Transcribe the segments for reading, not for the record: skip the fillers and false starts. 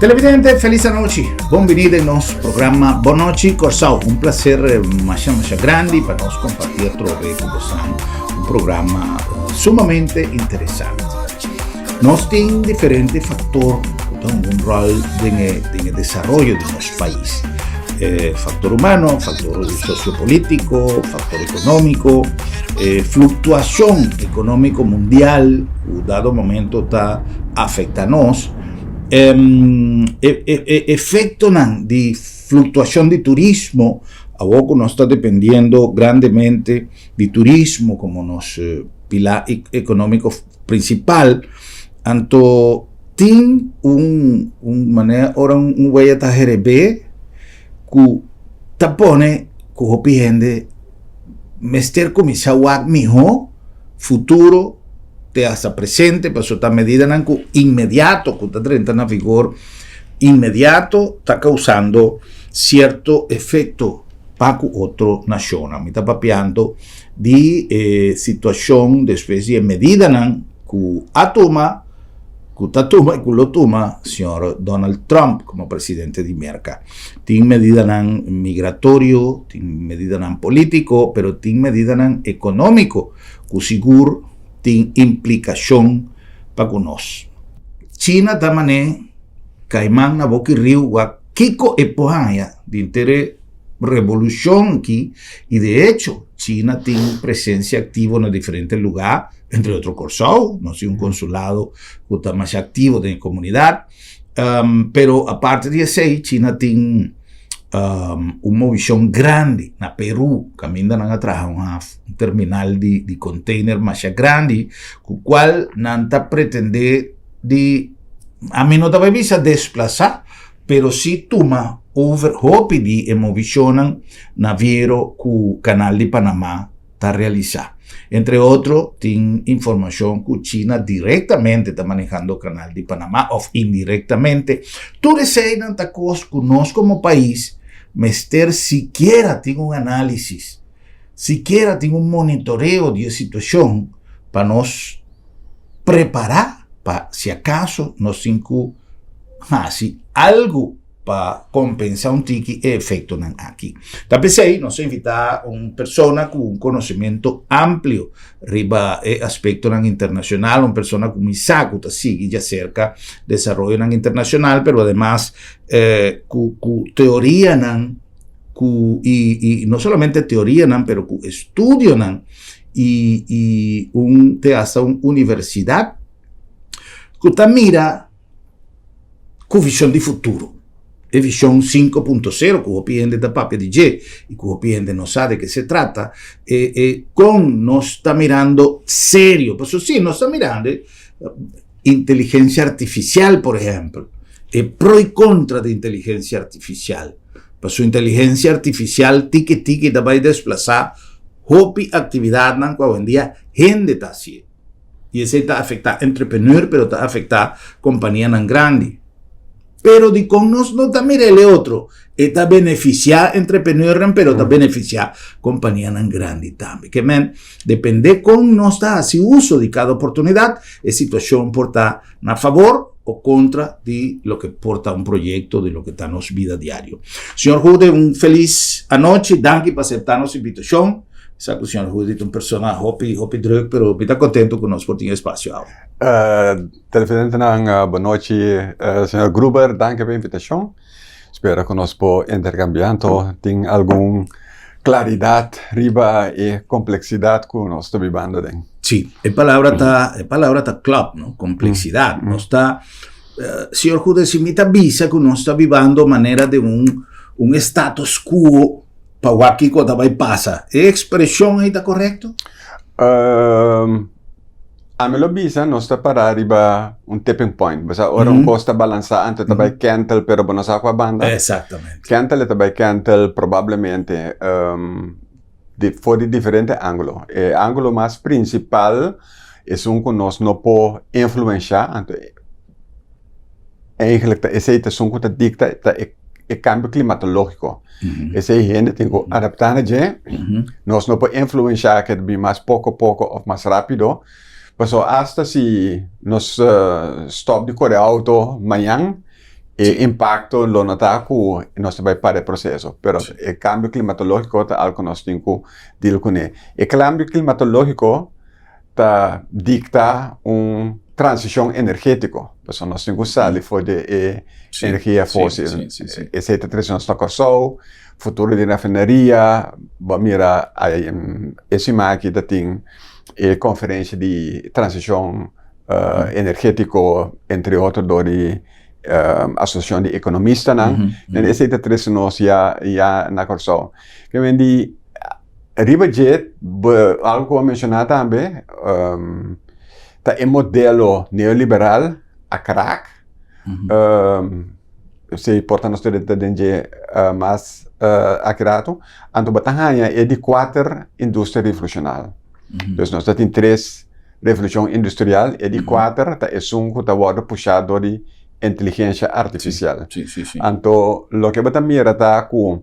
Televidente, felis anochi. Bon biní den nos programa Bon Nochi Kòrsou. Un plaser masha masha grandi pa nos kompartí atrobe ku bosan un programa sumamente interesante. Nos tin diferente faktor ku ta hunga un ròl den e den e desaroyo di nos pais. Eh, faktor humano, faktor sosiopolítiko, faktor ekonómiko, eh, fluktuashon ekonómiko mundial ku dado momento ta afektá nos. E e efektonan di fluktuashon di turismo, awor ku nos ta dependiendo grandemente di turismo komo nos pilar ekonómiko prinsipal, anto tin un un manera ora un wea ta herebé ku ta pone ku hopi hende mester kuminsá wak mihó futuro te hasta presente pasobra ta medidanan ku inmediato ku ta drenta na vigor inmediato ta kausando sierto efekto pa ku otro nashonnan. Mi ta papiando di e situashon despues di e medidanan ku a tuma, ku ta tuma i ku lo tuma señor Donald Trump komo presidente di Merka. Tin medidanan migratorio, tin medidanan polítiko, pero tin medidanan ekonómiko ku sigur tin implikashon pa ku nos. China ta man'é kaiman na boki riu wak kiko e por haña di inter e revolushon aki i de echo China tin presensia aktivo na diferente lugá, entre otro Kòrsou, nos tin un konsulado ku ta masha aktivo den e komunidat, pero aparte di esei China tin un movishon grandi na Peru kaminda nan a traha un haf, un terminal di container masha grandi ku kual nan ta pretende di, ami no ta bai bisa desplasá, pero si tuma over hopi di e movishonnan naviero ku Kanal di Panama ta realisá. Entre otro, tin informashon ku China direktamente ta manehando Kanal di Panama òf indirektamente. Tur eseinan ta kos ku nos komo pais mester sikiera tin un análisis, sikiera tin un monitoreo di e situashon pa nos prepará pa si akaso nos tin ku hasi algu pa kompensa un tiki e efektonan aki. Ta p'esei nos a invitá un persona ku un konosementu amplio riba e aspektonan internashonal, un persona ku mi sa ku ta sigui djaserka desaroyonan internashonal, pero ademas ku ku teorianan ku i i no solamente teorianan pero ku estudionan i i un te hasta un universidat ku ta mira ku vishon di futuro. E vishon 5.0 ku hopi hende ta papia di dje i ku hopi hende no sa de ke se trata, e e kon nos ta mirando serio, pasobra si nos ta mirando inteligensia artifisial por ehèmpel, e pro i kontra di inteligensia artifisial, pasobra inteligensia artifisial tiki tiki ta bai desplasá hopi aktividatnan ku awendia hende ta hasié. I esei ta afektá entrepreneur pero ta afektá kompanianan grandi. Pero dikon nos no ta mira el e otro? E ta benefisiá entrepreneurnan pero ta benefisiá kompanianan grandi tambe. Ke men, dependé kon nos ta hasi uso di kada oportunidat, e situashon por ta na fabor o kontra di loke por ta un proyekto di loke ta nos bida diario. Señor Goede, un felis anochi. Danki pa aseptá nos invitashon. Sa ku señor Goede ta un persona hopi, hopi druk, pero mi ta kontento ku nos por tin espasio awe. Televidentenan, bon nochi. Señor Gruber, danki pa e invitashon. Spera ku nos por interkambiá anto tin algun klaridat riba e kompleksidat ku nos ta bibando aden. Sí, e palabra ta, e palabra ta klòp, no? Kompleksidat. Nos ta, señor Goede, si mi ta bisa ku nos ta bibando manera den un, un status quo pa wak kiko ta bai pasa, e ekspreshon ei ta korekto? Ami lo bisa nos ta pará riba un tipping point. Bo sa ora un kos ta balansá anto ta bai kentel pero bo no sa kua banda. Exactamente. Kentel e ta bai kentel probablemente di for di diferente ángulo. E ángulo mas prinsipal esun ku nos no por influenshá anto Eigenlijk ta esei ta esun ku ta dikta ta e e kambio klimatológiko. Esei hende tin ku adaptá na dje. Nos no por influenshá ke ta bin mas poko poko òf mas rápido. Pasobra asta si nos stòp di kore outo mañan, E impakto lo no ta ku nos ta bai para e proseso, pero e kambio klimatológiko ta algu ku nos tin ku deal kuné. E kambio klimatológiko ta dikta un transishon energétiko, pasobra nos tin ku sali for di e energia fósil. Esei ta trese nos na Kòrsou, futuro di rafineria, bo a mira e siman aki ta tin e konferensia di transishon energétiko, entre otro dor di Asosiashon di Ekonomistanan. Esei ta trese nos ya ya na Kòrsou. Ke men di riba dje algu ku bo a menshoná tambe ta e modelo neoliberal a krak. Esei por ta nos ta den dje mas aki ratu. Anto bo ta haña e di kuater industria revolushonal. Dus nos ta tin tres Revolucion Industrial, e di kuater ta esun ku ta wòrdu pushá dor di inteligensia artifisial. Anto loke bo ta mira ta ku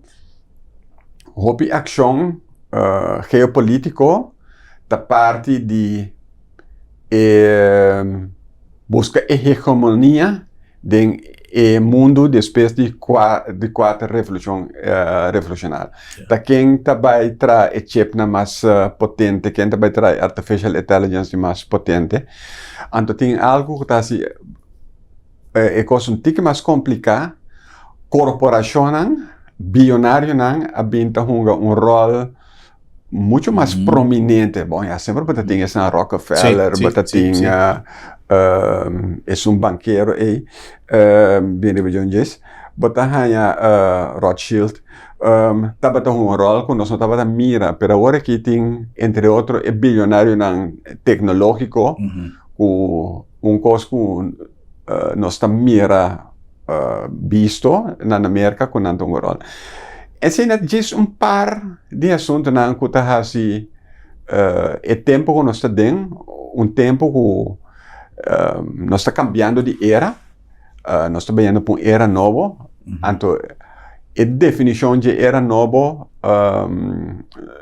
hopi akshon geopolítiko ta parti di e buska e hegemonia den e mundu despues di di kuater revolushon revolushonal. Ta ken ta bai traha e chipnan mas potente, ken ta bai traha e artificial intelligence di mas potente. Anto tin algu ku ta hasi e kos un tiki mas kompliká, korporashonnan, biyonarionan a bin ta hunga un ròl mucho mas prominente. Bon, ya semper bo ta tin esnan Rockefeller, bo ta tin esun bankero ei, bin riba dje un djes, bo ta haña Rothschild, tabata hunga un ròl ku nos no tabata mira, pero awor aki tin entre otro e billonarionan teknológiko ku un kos ku nos ta mira bisto na na Merka ku nan ta hunga ròl. Esei ta djis un par di asuntunan ku ta hasi e tempu ku nos ta den un tempu ku nos ta kambiando di era, nos ta bayendo pa un era nobo, anto e definishon dje era nobo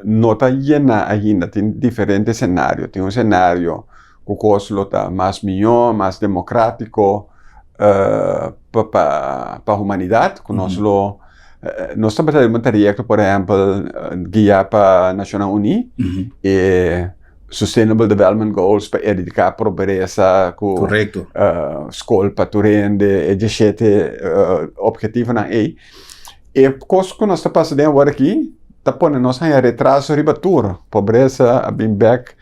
no ta yena ainda, tin diferente senario, tin un senario ku kos lo ta mas mihó, mas demokrátiko pa pa humanidat, ku nos lo nos tabata den un trayekto por ehèmpel guiá pa Nashonnan Uní, e Sustainable Development Goals pa eradiká pobresa ku skol pa tur hende, e dieshete ophetivonan ei. E kos ku nos ta pasa den awor aki ta pone nos haña retraso riba tur. Pobresa a bin bek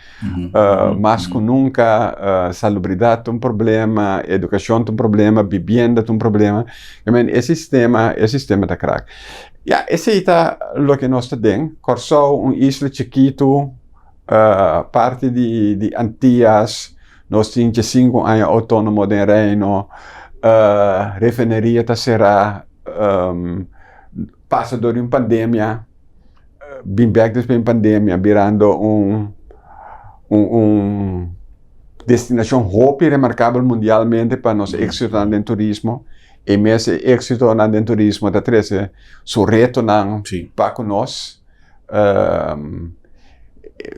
mas ku nunka, salubridat ta un problema, edukashon ta un problema, bibienda ta un problema. I mean e sistema, e sistema ta krak. Ya, esei ta loke nos ta den. Kòrsou un isla chikitu, parti di Antias, nos tin djesinku aña outónomo den Reino, refineria ta será. Pasa dor di un pandemia, bin bek despues di un pandemia birando un un destinashon hopi remarkabel mundialmente pa nos éksitonan den turismo. E mes e éksitonan den turismo ta trese su retonan pa ku nos.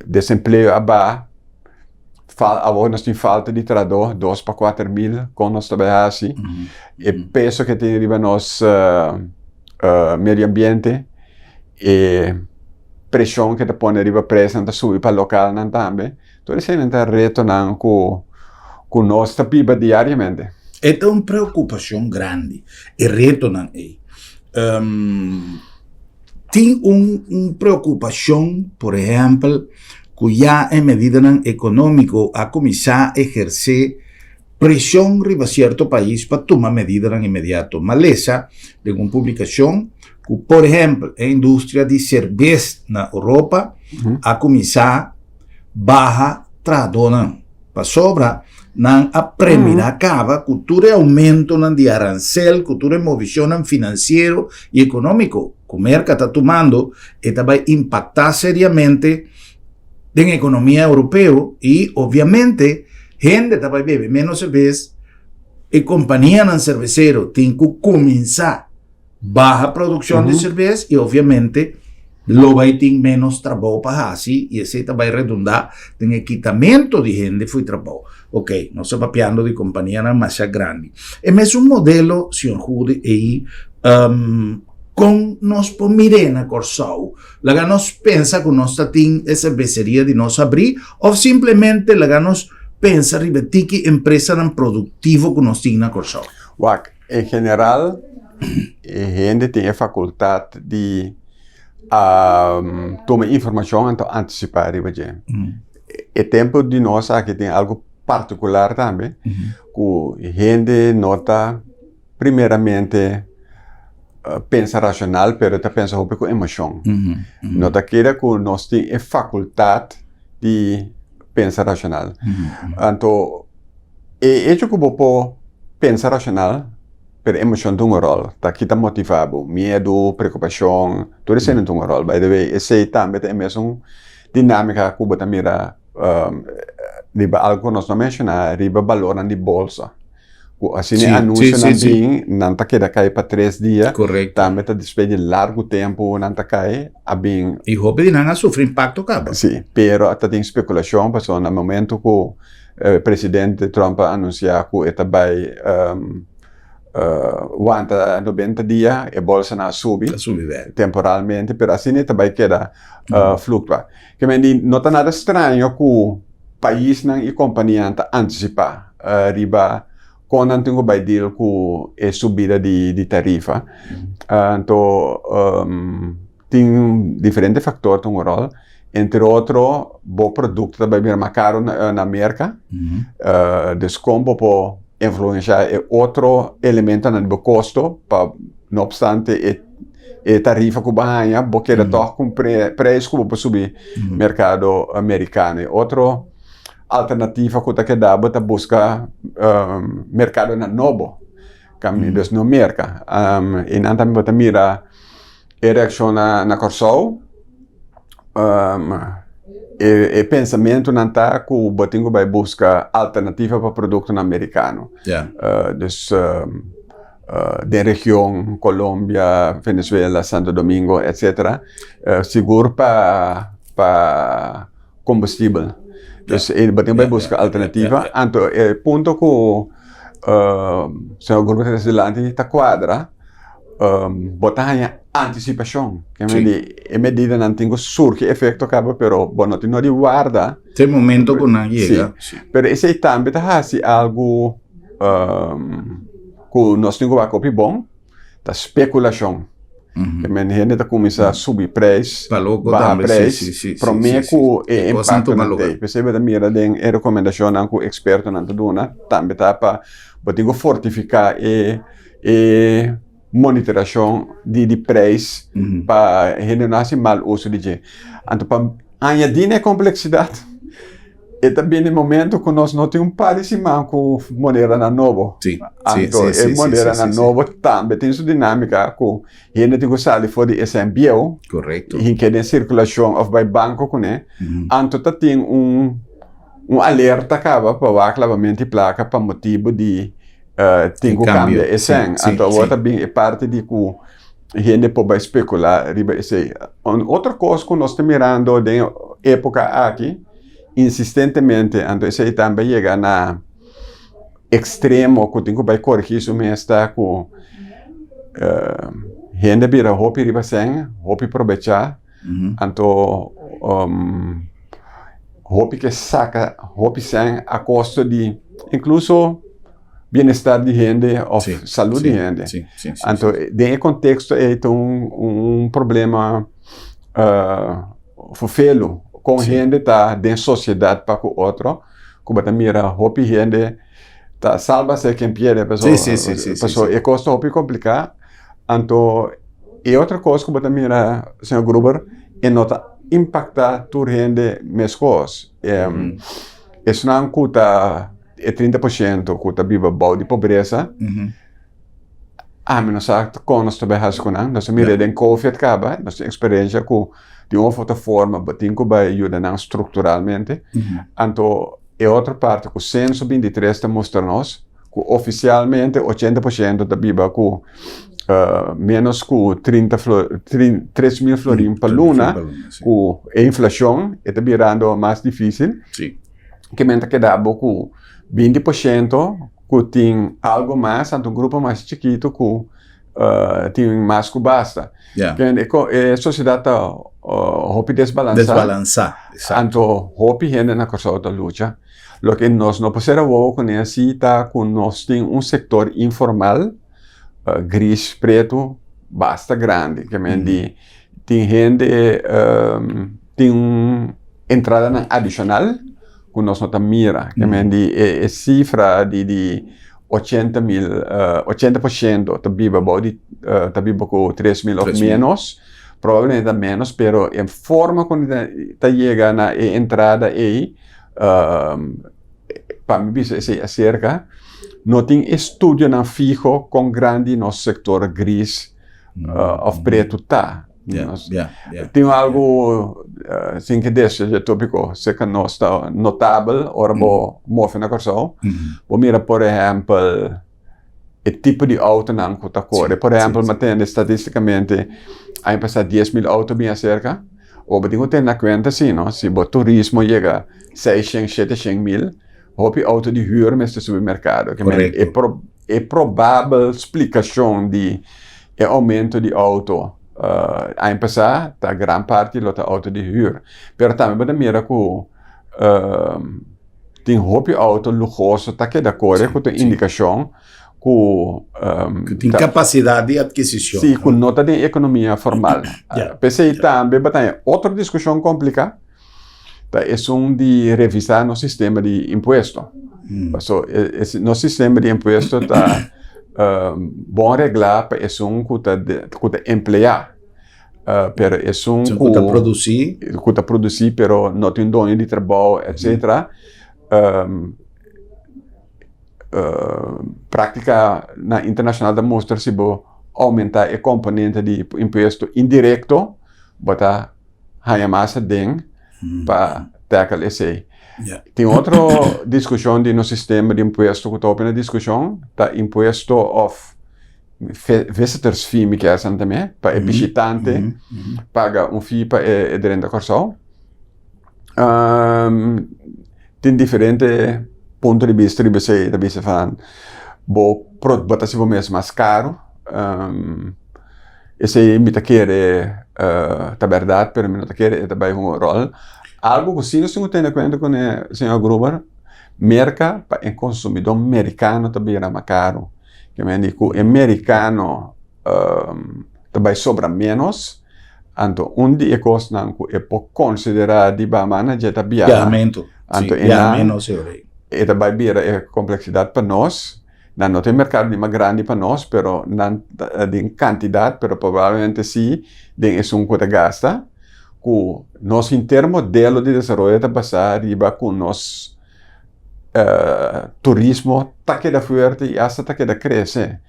Desempleo a baha. Awor nos tin falta di trahadó, dos pa 4000, kon nos ta bai hasi? E peso ke tin riba nos medio ambiente, e preshon ke ta pone riba presnan ta subi pa lokalnan tambe. Tur eseinan ta retonan ku ku nos ta biba diariamente. E ta un preokupashon grandi, e retonan ei. Tin un preokupashon, por ehèmpel, ku ya e medidanan ekonómiko a kuminsá ehersé preshon riba sierto pais pa tuma medidanan inmediato. Malesa den un publikashon ku, por ehèmpel, e industria di serbes na Europa a kuminsá baha trahadónan. Pasobra nan a premira kaba ku tur e oumentonan di aransel, ku tur e movishonnan finansiero i ekonómiko ku Merka ta tumando, e ta bai impaktá seriamente den ekonomia europeo i obviamente hende ta bai bebe ménos serbes, e kompanianan serbesero tin ku kuminsá baha produkshon di serbes i obviamente. Lo bai tin ménos trabou pa hasi i esei ta bai redundá den e kitamentu di hende fo'i trabou. Ok, nos ta papiando di kompanianan masha grandi. E mesun modelo, señor Goede, ei, kon nos por mir'é na Kòrsou? Laga nos pensa ku nos ta tin e serbeseria di nos habrí òf simplemente laga nos pensa riba e tiki empresanan produktivo ku nos tin na Kòrsou? Wak, en general e hende tin e fakultat di tuma informashon anto antisipá riba dje. E tempu di nos aki tin algu partikular tambe ku hende no ta primeramente pensa rashonal pero ta pensa hopi ku emoshon. No ta kere ku nos tin e fakultat di pensa rashonal. Anto e echo ku bo por pensa rashonal pero emoshon ta un ròl, ta kita motivá bo, miedu, preokupashon, tur esei ta un ròl. By the way, esei tambe ta e mesun dinámika ku bo ta mira riba algu ku nos no menshoná, riba balornan di bolsa. Ku asina e anunsionan bin, nan ta keda kai pa tres dia. Tambe ta despues di largu tempu nan ta kai, a bin. I hopi di nan a sufri impakto kaba. Sí, pero ta tin spekulashon pasobra na momento ku presidente Trump a anunsiá ku e ta bai wanta 90 dia, e bolsanan a subi temporalmente, pero asina e ta bai keda fluktua. Ke men di no ta nada straño ku paisnan i kompanianan ta antisipá riba kon nan tin ku bai deal ku e subida di tarifa. Anto tin diferente faktor ta un ròl, entre otro bo produkto ta bai bira mas karu na Merka, dus kon bo por influenshá e otro elementonan di bo kosto pa no opstante e tarifa ku bo haña bo keda tòg ku un preis ku bo por subi merkado merikano. E otro alternativa ku ta keda bo ta buska merkadonan nobo, dus no Merka. I nan tambe bo ta mira e reakshon na Kòrsou. E pensamentunan ta ku bo tin ku bai buska alternativa pa produktonan merikano. Dus den region Colombia, Venezuela, Santo Domingo etcetera sigur pa pa kombustibel. Dus bo tin ku bai buska alternativa. Anto e punto ku señor Gurbe ta trese dilanti ta kuadra. Bo ta haña antisipashon. Ke men di e medidanan tin ku surgi efekto kaba pero bo no tin no di warda. Te momento ku nan yega. Si. Pero esei tambe ta hasi algu ku nos tin ku wak hopi bon, ta spekulashon. Ke men hende ta kuminsá subi preis, baha preis, promé ku e impaktonan t'ei. P'esei bo ta mira den e rekomendashonnan ku ekspertonan ta duna tambe ta pa bo tin ku fortifiká e E monitorashon di di preis pa hende no hasi mal uso di dje. Anto pa añadí na e kompleksidat e ta bini momento ku nos no tin un par di siman ku monedanan nobo. Anto e monedanan nobo tambe tin su dinámika ku hende tin ku sali for di e sèn bieu i keda den sirkulashon òf bai banko kuné. Anto ta tin un un alerta kaba pa wak labamento di plaka pa motibu di tin ku kambia e sèn. Anto awor ta bin e parti di ku hende por bai spekulá riba esei. Un otro kos ku nos ta mirando den e époka aki insistentemente, anto esei tambe a yega na ekstremo ku tin ku bai korigí su mes ta ku hende a bira hopi riba sèn, hopi probechá. Anto hopi ke saka hopi sèn a kosto di inkluso bienestar di hende òf salú di hende. Anto den e konteksto ei ta un problema ferfelu kon hende ta den sosiedat pa ku otro ku bo ta mira hopi hende ta sálvase ken pierde pasobra e kos ta hopi kompliká. Anto e otro kos ku bo ta mira, señor Gruber, e no ta impaktá tur hende meskos. Esnan ku ta e 30% ku ta biba bou di pobresa, ami no sa kon nos ta bai hasi ku nan. Nos a mira den Covid kaba, nos tin eksperensia ku di un of otro forma bo tin ku bai yuda nan strukturalmente. Anto e otro parti ku Senso 23 ta mustra nos, ku ofisialmente 80% ta biba ku. Menos ku 30 3000 florin pa luna, ku e inflashon e ta birando mas difísil. Ke men ta keda bo ku 20% ku tin algo mas, anto un grupo mas chikitu ku tin mas ku basta. E sosiedat ta hopi desbalansá. Desbalansá, exacto. Anto hopi hende na Kòrsou ta lucha. Loke nos no por sera wowo kuné si ta ku nos tin un sektor informal, gris, pretu, basta grandi. Ke men di tin hende tin un entradanan adishonal ku nos no ta mira. Ke men di e sifra di di 80 mil, 80% ta biba bou di ta biba ku 3000 òf ménos, probablemente ta ménos, pero e forma ku ta yega na e entrada ei, pa mi bisa esei aserka, no tin estudionan fiho kon grandi nos sektor gris òf pretu ta. Tin algu sin ke desha dje tópiko serka nos ta notabel ora bo move na Kòrsou. Bo mira por ehèmpel e tipo di outonan ku ta kore. Por ehèmpel mi a tende statistikamente aña pasá 10,000 outo bin aserka. Bo tin ku tene na kuenta si no, si bo turismo yega 600, 700 mil, hopi outo di hür mester subi merkado. E probabel splikashon di e oumento di outo aña pasá ta gran parti lo ta outo di hür. Pero tambe bo ta mira ku tin hopi outo luhoso ta keda kore ku ta indikashon ku Ku tin kapasidat di atkisishon. Si, ku no ta den ekonomia formal. P'esei tambe bo ta haña otro diskushon kompliká, ta esun di revisá nos sistema di impuesto. Paso nos sistema di impuesto ta bon reglá pa esun ku ta ku ta empleá, pero esun ku ta produsí, ku ta produsí pero no tin doño di trabou etcetera, práktika na internashonal ta mustra si bo oumentá e komponente di impuesto indirekto bo ta haña mas aden pa tackle esei. Tin otro diskushon di nos sistema di impuesto ku ta hopi na diskushon, ta impuesto òf visitors fee mi kier san tambe, pa e bishitante paga un fee pa e drenta Kòrsou. Tin diferente punto di bista riba esei, ta bisa van bo bo ta hasi bo mes mas karu. Esei mi ta kere ta bèrdat, pero mi no ta kere e ta bai hunga un ròl. Algu ku si nos tin ku tene kuenta kuné, señor Gruber, Merka pa e konsumidó merikano ta bira mas karu. Ke men di ku e merikano ta bai sobra ménos, anto un di e kosnan ku e por konsiderá di bama na dje ta biaha. Biahamentu, si, biaha ménos e ora ei. E ta bai bira e kompleksidat pa nos. Nan no ta e merkado di mas grandi pa nos, pero nan ta den kantidat, pero probablemente si den esun ku ta gasta, ku nos henter modelo di desaroyo ta basá riba ku nos turismo ta keda fuerte i asta ta keda krese.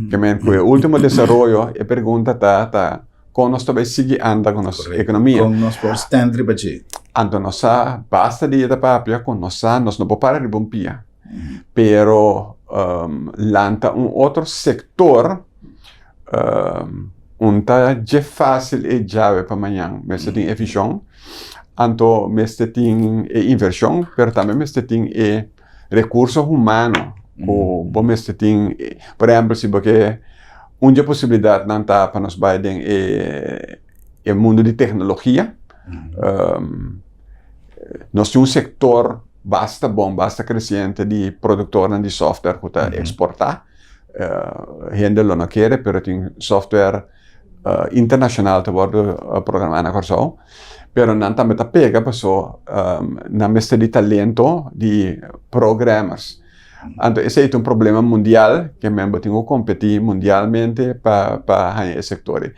Ke men ku e último desaroyo e pregunta ta ta kon nos ta bai sigui anda ku nos ekonomia. Kon nos por stand riba dje. Anto nos sa basta dia ta papia ku nos sa nos no por para riba un pia. Pero lanta un otro sektor un ta dje fásil e djawe pa mañan. Mester tin e vishon, anto mester tin e invershon, pero tambe mester tin e rekurso humano ku bo mester tin. Por ehèmpel, si bo ke un dje posibilidatnan ta pa nos bai den e mundu di teknologia, nos tin un sektor basta bon, basta kresiente di produktornan di software ku ta eksportá. Hende lo no kere, pero tin software internashonal ta wòrdu programá na Kòrsou. Pero nan tambe ta pega paso nan mester di talento di programmers. Anto esei ta un problema mundial ke men bo tin ku kompetí mundialmente pa pa haña e sektor ei.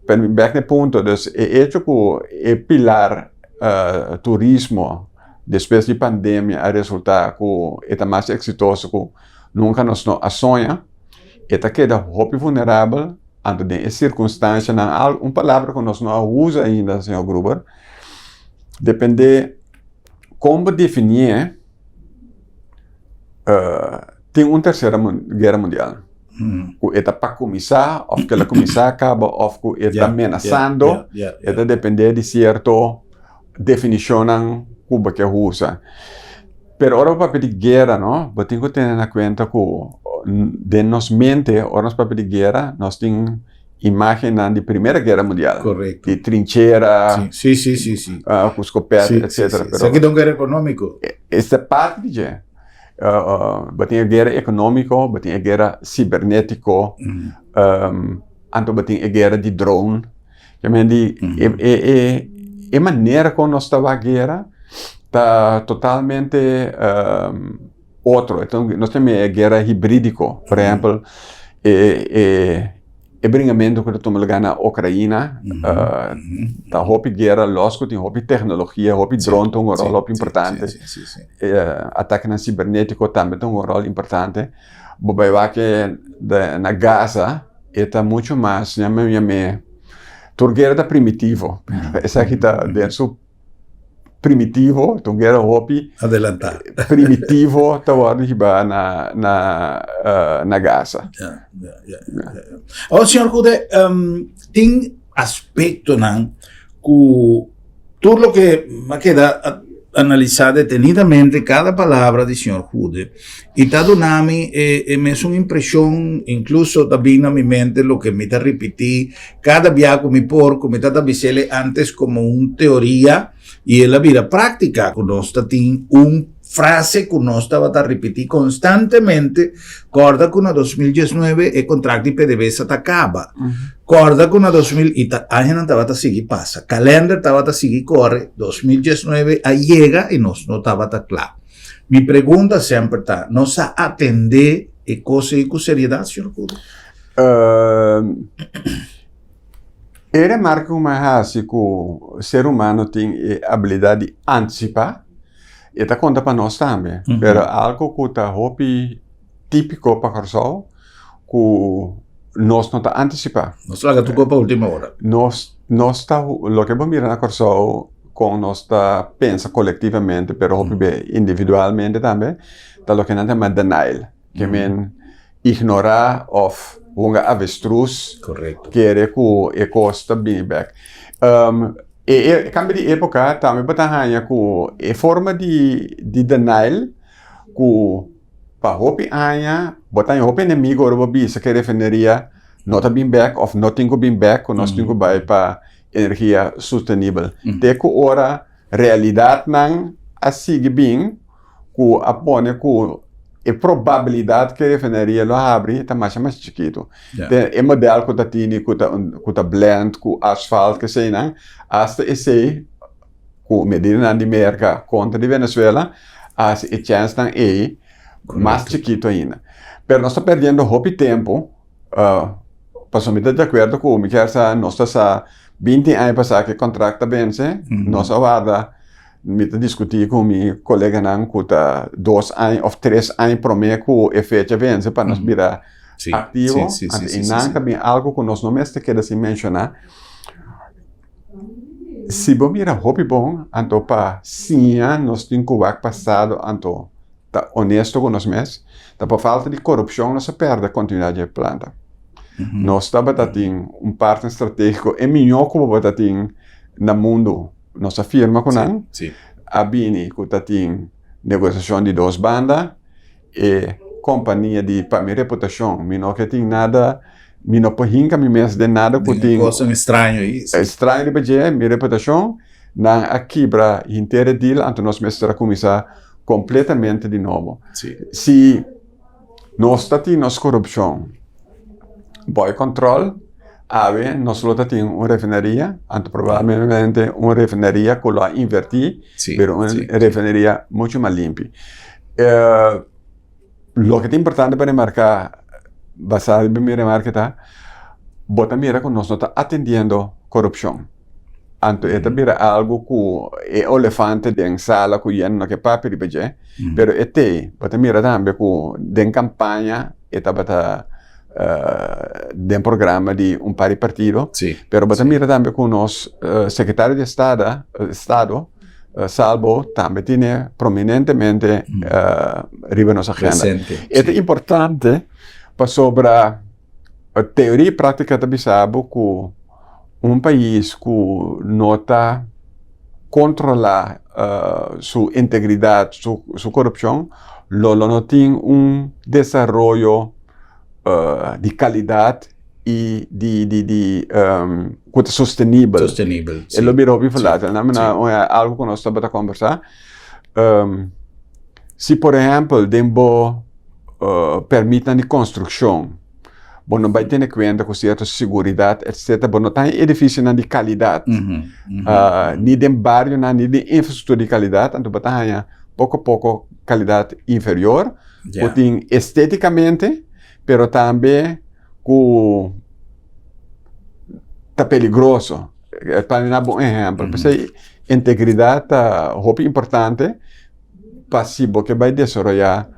Pero mi bèk na e punto, dus e echo ku e pilar turismo despues di pandemia a resultá ku e ta mas eksitoso ku nunka nos no a soña, e ta keda hopi vulnerabel anto den e sirkunstanshanan, un palabra ku nos no a usa ainda, señor Gruber, dependé kon bo definié tin un tersera guera mundial. Ku e ta pa kuminsá òf ku el a kuminsá kaba òf ku e ta menasando, e ta dependé di sierto definishonnan ku bo ke usa. Pero ora bo papia di guera no, bo tin ku tene na kuenta ku den nos mente ora nos papia di guera nos tin imágennan di Primera Guera Mundial. Korekto. Di trinchera. Si, si, si, si. Ku skopet, etsetera. Si, si, si. Esaki ta un guera ekonómiko. Esta parti di dje. Bo tin e guera ekonómiko, bo tin e guera sibernétiko, anto bo tin e guera di drone. Ke men di e manera kon nos ta wak guera ta totalmente otro. Nos tin e guera hibrídiko. Por ehèmpel, e bringamentu ku ta tuma lugá na Okraina ta hopi guera lòs ku tin hopi teknologia, hopi dron ta hunga un ròl hopi importante. Atakenan sibernétiko tambe ta hunga un ròl importante. Bo bai wak na Gaza e ta muchu mas yam'e yam'e tur guera ta primitivo esaki ta den su primitivo ta un guera hopi adelantá primitivo ta wòrdu hibá na na na Gaza. Ya ya ya ya. Awor señor Goede tin aspektonan ku tur loke a keda analisá detenidamente kada palabra di señor Goede i ta duna mi e e mesun impreshon inkluso ta bin na mi mente loke mi ta ripití kada bia ku mi por ku mi ta ta bis'el antes komo un teoria i el a bira práktika ku nos ta tin un frase ku nos tabata ripití konstantemente, kòrda ku na 2019 e kontrakt di PDVSA ta kaba. Kòrda ku na 2000 i ta añanan tabata sigui pasa. Kalènder tabata sigui kore, 2019 a yega i nos no tabata kla. Mi pregunta semper ta, nos a atendé e kos ei ku seriedat, señor Goede? E remarke ku mi a hasi ku ser humano tin e abilidat di antisipá, E ta konta pa nos tambe, pero algo ku ta hopi típiko pa Kòrsou ku nos no ta antisipá. Nos laga tur kos pa última ora. Nos nos ta loke bo mira na Kòrsou kon nos ta pensa kolektivamente pero hopi be individualmente tambe ta loke nan ta yama denial ke men ignorá òf hunga avestruz kere ku e kos ta bini bèk. E kambio di époka tambe bo ta haña ku e forma di di denial ku pa hopi aña bo ta haña hopi enemigo ora bo bisa ku e refineria no ta bin bèk òf no tin ku bin bèk ku nos tin ku bai pa energia sustenibel. Te ku ora realidatnan a sigui bin ku a pone ku e probabilidat ku e refineria lo habri ta masha masha chikitu. Te e model ku ta tini ku ta ku ta blend ku asfalt keseinan asta esei ku medidanan di Merka kontra di Venezuela a hasi e chènsnan ei mas chikitu ainda. Pero nos ta perdiendo hopi tempu pasobra mi ta di akuerdo ku mi kier sa nos ta sa binti aña pasá ku e kontrakt a bense nos a warda Mi ta diskutí ku mi koleganan ku ta dos aña òf tres aña promé ku e fecha vense pa nos bira aktivo. Anto einan ta bin algu ku nos no mester keda sin menshoná. Si bo mira hopi bon, anto pa siña nos tin ku wak pasado anto ta honesto ku nos mes, ta pa falta di korupshon nos a pèrdè kontinuidat di e planta. Nos tabata tin un partner stratégiko e mihó ku bo ta tin na mundu. Nos a firma ku nan, a bini ku ta tin negosiashon di dos banda, e kompania di pa mi reputashon mi no ke tin nada, mi no por hinka mi mes den nada ku tin Kosan estraño ei. Estraño riba dje, mi reputashon, nan a kibra henter e deal anto nos mester a kuminsá kompletamente di nobo. Si Nos ta tin nos korupshon bou kòntròl, awe nos lo ta tin un refineria, anto probablemente un refineria ku lo a invertí, pero un refineria muchu mas limpi. Loke ta importante pa remarká, basá riba mi remarke ta, bo ta mira ku nos no ta atendiendo korupshon. Anto e ta bira algu ku e olefante den sala ku yen no ke papia riba dje, pero e tei. Bo ta mira tambe ku den kampaña e tabata den programa di un par di partido, pero bo ta mira tambe ku nos sekretario di estada estado Salvo tambe tene prominentemente riba nos agenda. E ta importante. Pasobra teoria i práktika ta bisa bo ku un pais ku no ta kontrolá su integridat, su korupshon, lo lo no tin un desaroyo di kalidat i di di di ku ta sostenibel. Sostenibel, E lo bira hopi volátil. Nan mira algu ku nos tabata kombersá. Si por ehèmpel den bo pèrmitnan di konstrukshon bo no bai tene kuenta ku sierto siguridat etsetera, bo no ta haña edifisionan di kalidat ni den barionan ni den infrastruktura di kalidat, anto bo ta haña poko poko kalidat inferior ku tin estetikamente pero tambe ku ta peligroso. Pa mi na bo un ehèmpel, p'esei integridat ta hopi importante pa si bo ke bai desaroyá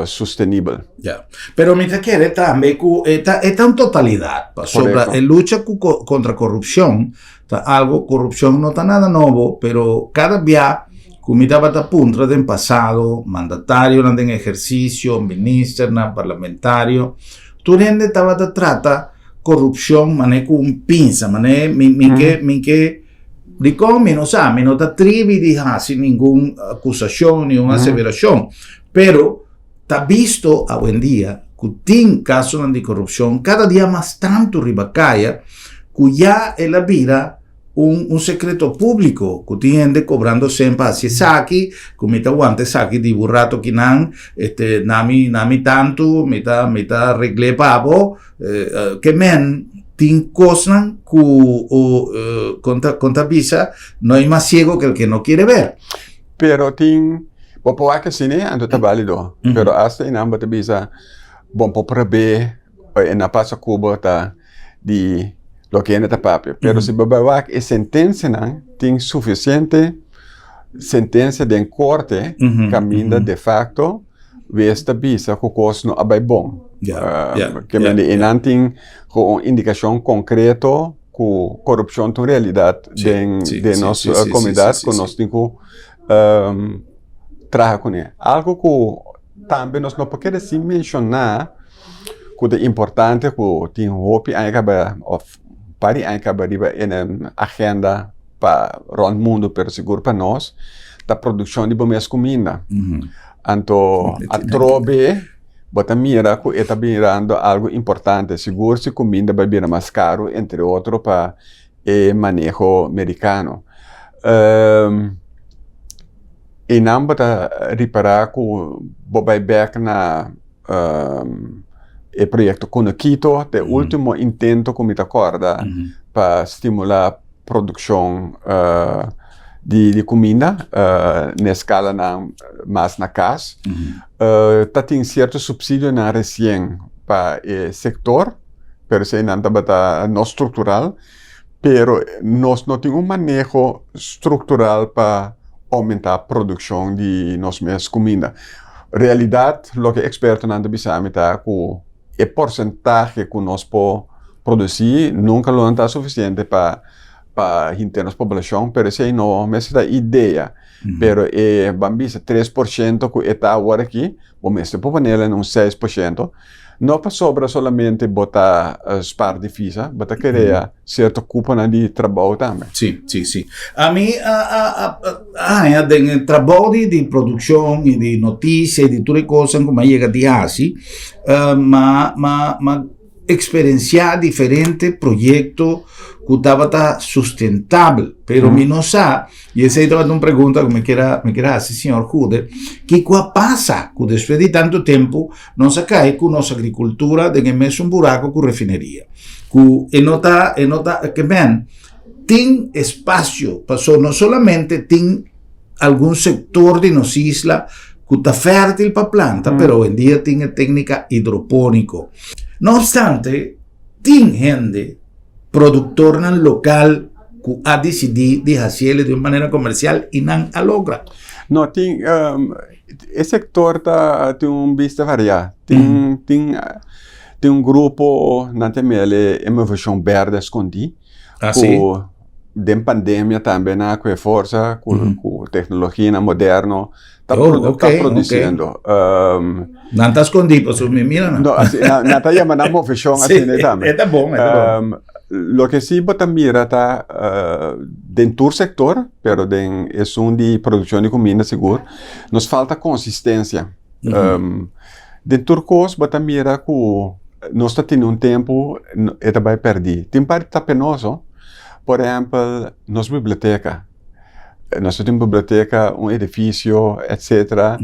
sostenibel. Ya. Pero mi ta kere tambe ku e ta e ta un totalidat, pasobra e lucha ku kontra korupshon ta algo, korupshon no ta nada nobo, pero kada bia ku mi tabata puntra den pasado, mandatarionan den ehersisio, ministernan, parlamentario, tur hende tabata trata korupshon manera ku un pinsa, manera mi mi ke mi ke dikon mi no sa, mi no ta tribi di hasi ningun akusashon, ningun aseverashon, pero ta bisto awendia ku tin kasonan di korupshon kada dia mas tantu riba kaya ku ya el a bira un un sekreto públiko ku tin hende kobrando sen pa hasi esaki, ku mi ta wanta esaki di bo rato kinan, este na mi na mi tantu, mi ta mi ta regl'é pa bo, ke men tin kosnan ku kon ta kon ta bisa no hay mas ciego que el que no quiere ver. Pero tin, bo por wak asina anto ta bálido, pero asta einan bo ta bisa bo por prob'é e na pasa ku bo ta di loke hende ta papia. Pero si bo bai wak e sentensianan tin sufisiente sentensia den korte kaminda defakto wes ta bisa ku kos no a bai bon. Ke mende einan tin ku un indikashon konkreto ku korupshon ta un realidat den nos komunidat ku nos tin ku traha kuné. Algu ku tambe nos no por keda sin menshoná ku ta importante ku tin hopi aña kaba òf un par di aña kaba riba e agenda pa rònt mundu pero sigur pa nos ta produkshon di bo mes kuminda. Anto atrobe bo ta mira ku e ta birando algu importante sigur si kuminda bai bira mas karu entre otro pa e maneho merikano. Einan bo ta ripará ku bo bai bèk na e proyekto Kunukito, ta e último intento ku mi ta kòrda pa stimulá produkshon di kuminda na eskalanan mas na kas. Ta tin sierto supsidionan resien pa e sektor, pero eseinan tabata no struktural. Pero nos no tin un maneho struktural pa oumentá produkshon di nos mes kuminda. Realidat loke ekspertonan ta bisa mi ta ku e porsentahe ku nos por produsí nunka lo no ta sufisiente pa pa hinter nos poblashon, pero esei no mester ta idea. Pero e ban bisa 3% ku e ta awor aki, bo mester por ponel na un 6%. No pasobra solamente bo ta spar divisa, bo ta krea sierto kuponan di trabou tambe. Sí, sí, sí. Ami a a a a haña den e trabou di di produkshon i di notisia i di tur e kosnan ku mi a yega di hasi, m'a m'a m'a eksperensiá diferente proyekto ku tabata sustentabel, pero mi no sa I esei tabata un pregunta ku mi kier a mi kier a hasi señor Goede, kiko a pasa ku despues di tantu tempu nos a kai ku nos agrikultura den e mesun buraku ku refineria? Ku e no ta e no ta ke men tin espasio paso no solamente tin algun sektor di nos isla ku ta fèrtil pa planta, pero oyendia tin e téknika hidropóniko. No opstante tin hende Productornan local cu a dicidi di haciele di un manera comercial y nan a logra. No, tin, e sector ta tin un bista varia. Tin, tin, tin un grupo, nan ta mele e movecion berde scondi. Ah, si? Den pandemia tambe nan a kue forsa ku ku teknologianan moderno ta Oh, ta produsiendo. Nan ta skondí pasobra mi mira nan. No, asi nan nan ta yama nan moveshon Sí, asina tambe. e ta bon, e ta bon. Loke si bo ta mira ta den tur sektor, pero den esun di produkshon di kuminda sigur, nos falta konsistensia. Den tur kos bo ta mira ku nos ta tene un tempu e ta bai pèrdí. Tin parti ta penoso, por ehèmpel nos biblioteka. Nos ta tin biblioteka, un edifisio etsetera.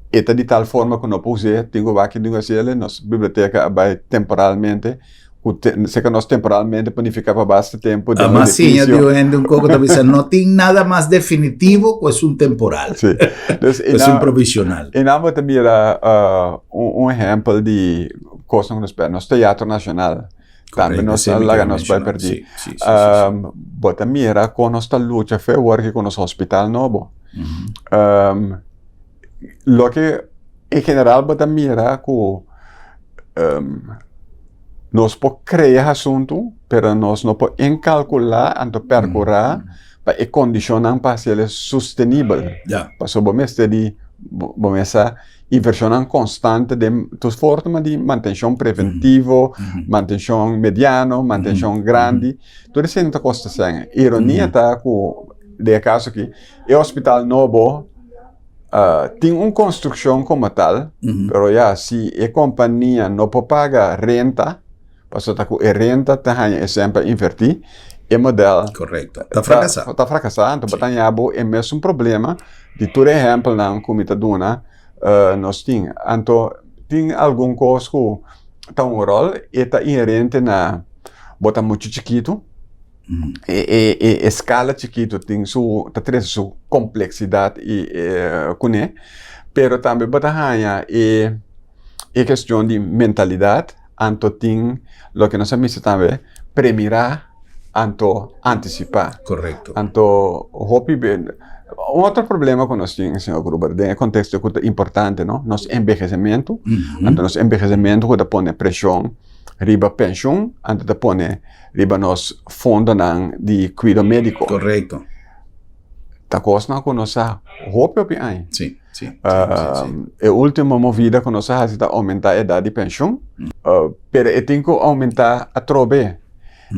E ta di tal forma ku no por us'é, tin ku wak tin ku hasiel, nos biblioteka a bai temporalmente. Ku te, seka nos temporalmente por nifiká pa basta tempu den un Mas siña edificio. di un hende un koko ta bisa no tin nada mas definitivo ku esun temporal. Sí. Dus Ku esun provisional. I nan bo ta mira un un ehèmpel di kosnan ku nos pèrdè. Nos Teatro Nacional tambe Korekto, nos esei a mi laga kere nos bai menshoná. pèrdí. Sí, sí, sí, sí, sí. Bo ta mira kon nos ta lucha fe awor aki ku nos hospital nobo. Loke en general bo ta mira ku nos por krea asuntu pero nos no por enkalkulá anto perkurá pa e kondishonnan pa hasiel e sustenibel. Pasobra bo mester di bo mester invershonnan konstante den tur forma di mantenshon preventivo, mantenshon mediano, mantenshon grandi, tur esei no ta kosta sèn. Ironia ta ku den e kaso aki e hospital nobo Tin un konstrukshon komo tal, pero ya si e kompania no por paga renta, pasobra ta ku e renta ta haña e sèn pa invertí, e modèl Korekto. Ta frakasá. Ta frakasá. Anto bo ta haña bo e mesun problema di tur e ehèmpelnan ku mi ta duna nos tin. Anto tin algun kos ku ta un ròl, e ta inherente na bo ta muchu chikitu. E eskala chikitu tin su ta trese su kompleksidat i kuné, pero tambe bo ta haña e e kestion di mentalidat, anto tin loke nos a mester tambe premirá anto antisipá. Korekto. Anto hopi be un otro problema ku nos tin señor Gruber den e konteksto ku ta importante no, nos enbehesementu, anto nos enbehesementu ku ta pone preshon riba penshun, anto ta pone riba nos fondonan di kuido médiko. Korekto. Ta kosnan ku nos sa hopi hopi aña. Sí, sí, sí, sí, sí. E último movida ku nos a hasi ta oumentá edat di penshun, pero e tin ku oumentá atrobe.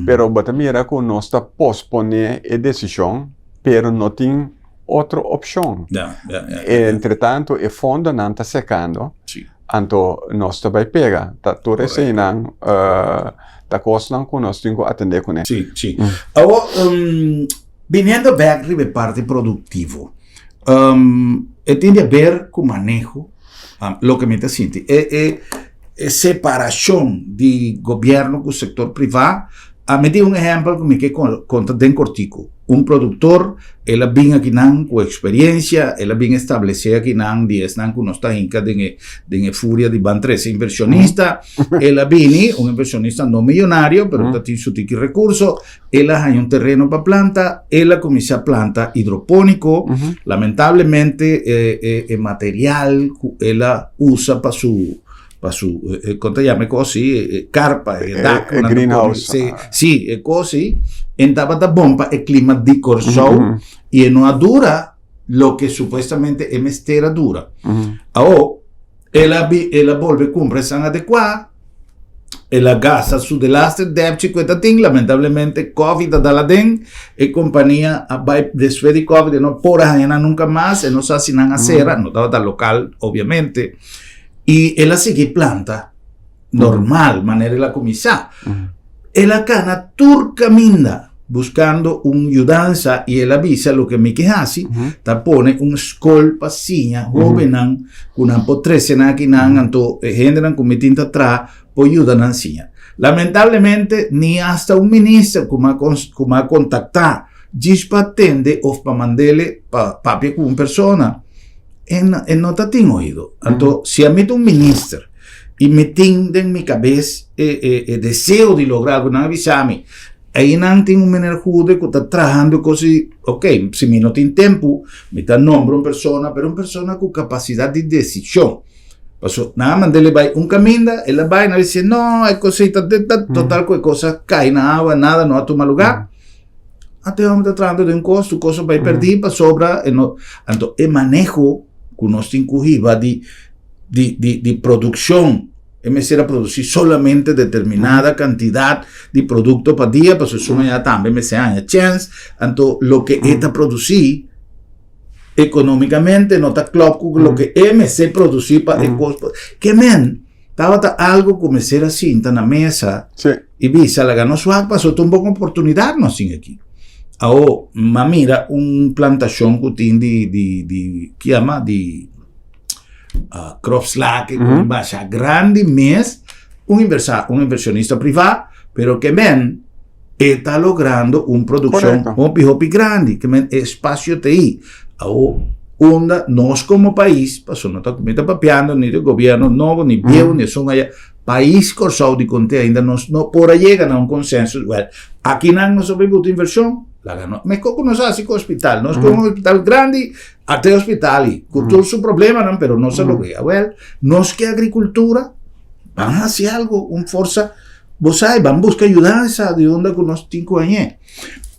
Pero bo ta mira ku nos ta posponé e desishon, pero no tin otro opshon. Ya, ya, ya, ya. Entretanto e fondonan ta sekando. Sí. Anto nos ta bai pega. Ta tur eseinan ta kosnan ku nos tin ku atendé kuné. Sí, sí. Awor, biniendo bèk riba e parti produktivo, e tin di haber ku maneho, loke mi ta sinti, e e e separashon di gobièrnu ku sektor privá. Mi tin un ehèmpel ku mi ke konta den kortiku. Un produktor, el a bin akinan ku eksperiencia, el a bin establesé akinan di esnan ku nos ta hinka den e den e furia di ban trese inversionista. El a bini, un inversionista no millonario, pero ta tin su tiki rekurso, el a haña un tereno pa planta, el a kuminsá planta hidropóniko. Lamentablemente e e e material ku el a usa pa su pa su kon ta yama e kos si e karpa e dak E greenhouse. Si, si e kos si en tabata bon pa e klima di Kòrsou i e no a dura loke supuestamente e mester a dura. Awo el a bi el a bolbe kumpra esnan adekuá el a gasta su delaster dèpchi ku e ta tin lamentablemente covid a dal aden e kompania a bai despues di covid e no por a haña nan nunka mas e no sa si nan a sera no tabata lokal obiamente. I el a sigui planta normal, manera el a kuminsá. El a kana tur kaminda buskando un yudansa i el a bisa loke mi ke hasi ta pone un skol pa siña hóbennan ku nan por trese nan akinan, anto e hendenan ku mi tin ta traha por yuda nan siña. Lamentablemente ni asta un minister ku mi a ku mi a kontaktá djis pa tende òf pa mand'é pa papia ku un persona, E no ta tin oido. Anto, si ami ta un minister i mi tin den mi kabes e e e deseo di logra algu, nan a bisa mi, einan tin un meneer Goede ku ta trahando e kos i, ok, si mi no tin tempu, mi ta nombra un persona, pero un persona ku kapasidat di desishon. Paso nan a mand'é bai un kaminda, el a bai, nan a bisa, no, e kosita dit dat, total ku e kos a kai na awa, nada no a tuma lugá. Anto e hòmber ta trahando den un kos, su kos a bai pèrdí pasobra e no, anto e maneho ku nos tin ku hiba di di di di produkshon, e mester a produsí solamente determinada kantidat di produkto pa dia, pasobra su mañana tambe mester haña chèns, anto loke e ta produsí economicamente no ta klop ku loke e mester produci pa e kos. Ke men tabata algo ku mester a sinta na mesa i bisa laga nos wak pasobra ta un bon oportunidat nos tin aki. Awo m'a mira un plantashon ku tin di di di ki yama di kropslake ku un basha grandi mes un inversa un inversionista priva pero ke men E ta logrando un produccion hopi hopi grandi, ke men e espacio ta ei. Awo unda nos como pais, paso no ta mi ta papiando ni di gobierno nobo ni bieu ni esun aya, pais Kòrsou di konte ainda nos no por a yega na un consensus, well, akinan nos a bai buta inversion, laga nos, meskos ku nos a hasi ku hospital, nos tin un hospital grandi, ata e hospital ei, ku tur su problemanan, pero nos a logra, well, nos ke agricultura, ban hasi algo, un forsa. Bo sa, ban buska yudansa di unda ku nos tin ku hañ'é.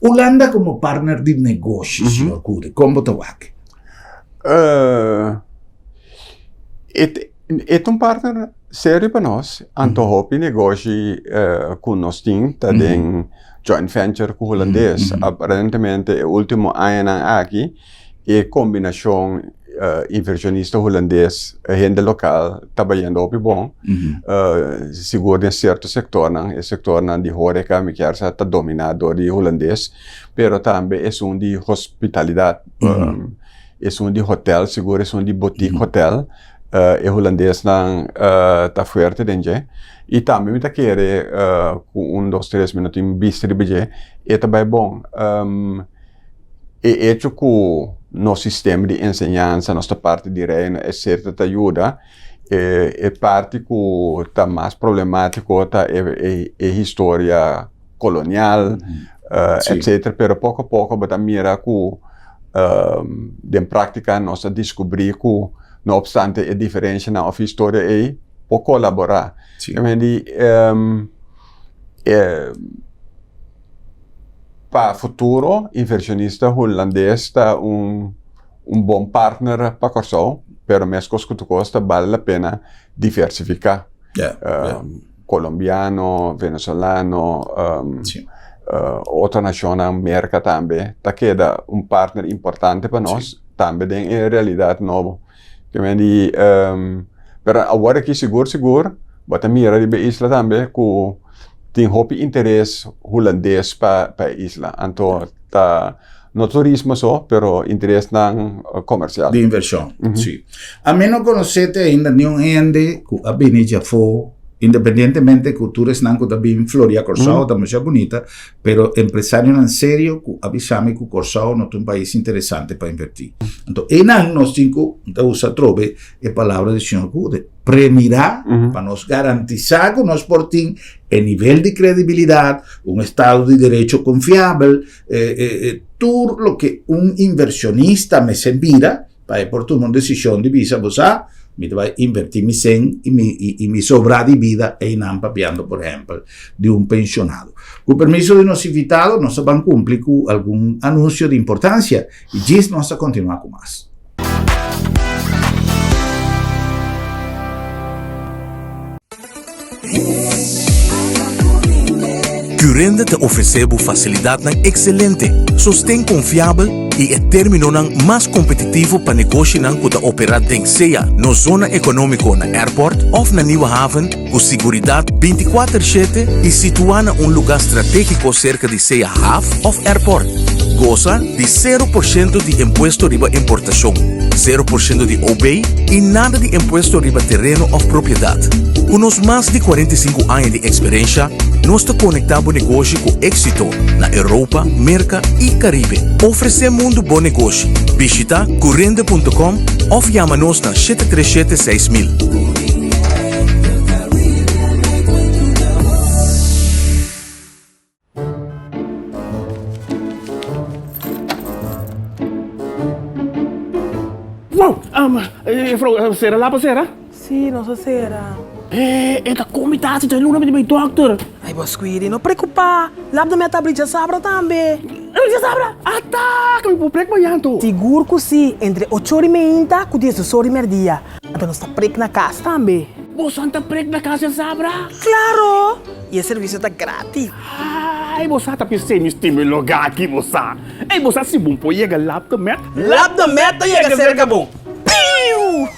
Hulanda komo partner di negoshi, señor Goede, kon bo ta wak? E ta un partner serio pa nos, anto hopi negoshi ku nos tin ta den joint venture ku hulandes. Aparentemente e ultimo añanan aki e kombinashon inversionista hulandes, hende lokal ta bayendo hopi bon, sigur den sierto sektornan, e sektornan di horeka mi kier sa ta dominá dor di hulandes, pero tambe esun di hospitalidat, esun di hotel, sigur esun di boutique hotel, e hulandesnan ta fuerte den dje, i tambe mi ta kere ku un dos tres mi no tin bista riba dje, e ta bai bon. E echo ku nos sistema di enseñansa, nos ta parti di Reino etcetera ta yuda, e parti ku ta mas problemátiko ta e historia kolonial etcetera, pero poko a poko bo ta mira ku den práktika nos a diskubrí ku no opstante e diferenshanan òf historia ei por kolaborá. Pa futuro inversionista hulandes ta un un bon partner pa Kòrsou, pero meskos ku tur kos ta bale la pena diversifiká. Kolombiano, venezolano, otro nashonnan, Merka tambe ta keda un partner importante pa nos, tambe den e realidat nobo. Pero awor aki sigur sigur bo ta mira riba e isla tambe ku tin hopi interes hulandes pa e isla. Anto ta no turismo so pero interesnan komersial. Di invershon, si. Ami no konosé te ainda niun hende ku a bini djafó independientemente ku tur esnan ku ta bin floria Kòrsou ta masha bunita Pero empresarionan serio ku a bisa mi ku Kòrsou no ta un pais interesante pa invertí. Anto einan nos tin ku, mi ta usa atrobe e palabra di señor Goede, premirá pa nos garantisá ku nos por tin e nivel di kredibilidat, un estado di derecho konfiabel, tur loke un invershonista mester mira Pa e por tuma un desishon di bisa, Bo sa, mi ta bai invertí mi sen i mi i mi sobrá di bida einan papiando por ehèmpel di un penshonado. Ku permiso di nos invitado nos ta ban kumpli ku algun anunsio di importansia i djis nos ta kontinuá ku mas. Curinde ta ofresé bo fasilidatnan ekselente, sosten konfiabel i e términonan mas kompetitivo pa negoshinan ku ta operá den sea nos zona ekonómiko na Airport òf na Nieuwe Haven ku siguridat bintikuater shete i situá na un lugá stratégiko serka di sea haf òf airport. Gosa di sero por shento di impuesto riba importashon, sero por shento di OB i nada di impuesto riba tereno òf propiedat. Ku nos mas di 45 aña di eksperensha, nos ta konektá bo negoshi ku éksito na Europa, Merka i Karibe. Ofresé mundu bo negoshi. Bishitá curinde punto com òf yama nos na 737 6000. Wow! Juffrouw, sera lapa sera? Sí. Sí, nos a sera. E, e ta kon mi ta hasi dje luna mi ta bai dòkter. Ai bo Squiri, no preokupá. Lab de Met ta abri djasabra tambe. Abri djasabra? Ata! Ke mi por prek mañan anto? Sigur ku sí, entre ocho ora i meinta ku diesdos ora i mèrdia. Anto nos ta prek na kas tambe. Bosan ta prek na kas djasabra? Klaro! I e servisio ta gratis. Ai, bo sa ta p'esei mi stima e lugá aki, bo sa. Ei, bo sa si bo por yega Lab de Met? Lab de Met ta yega serka bo. Piu!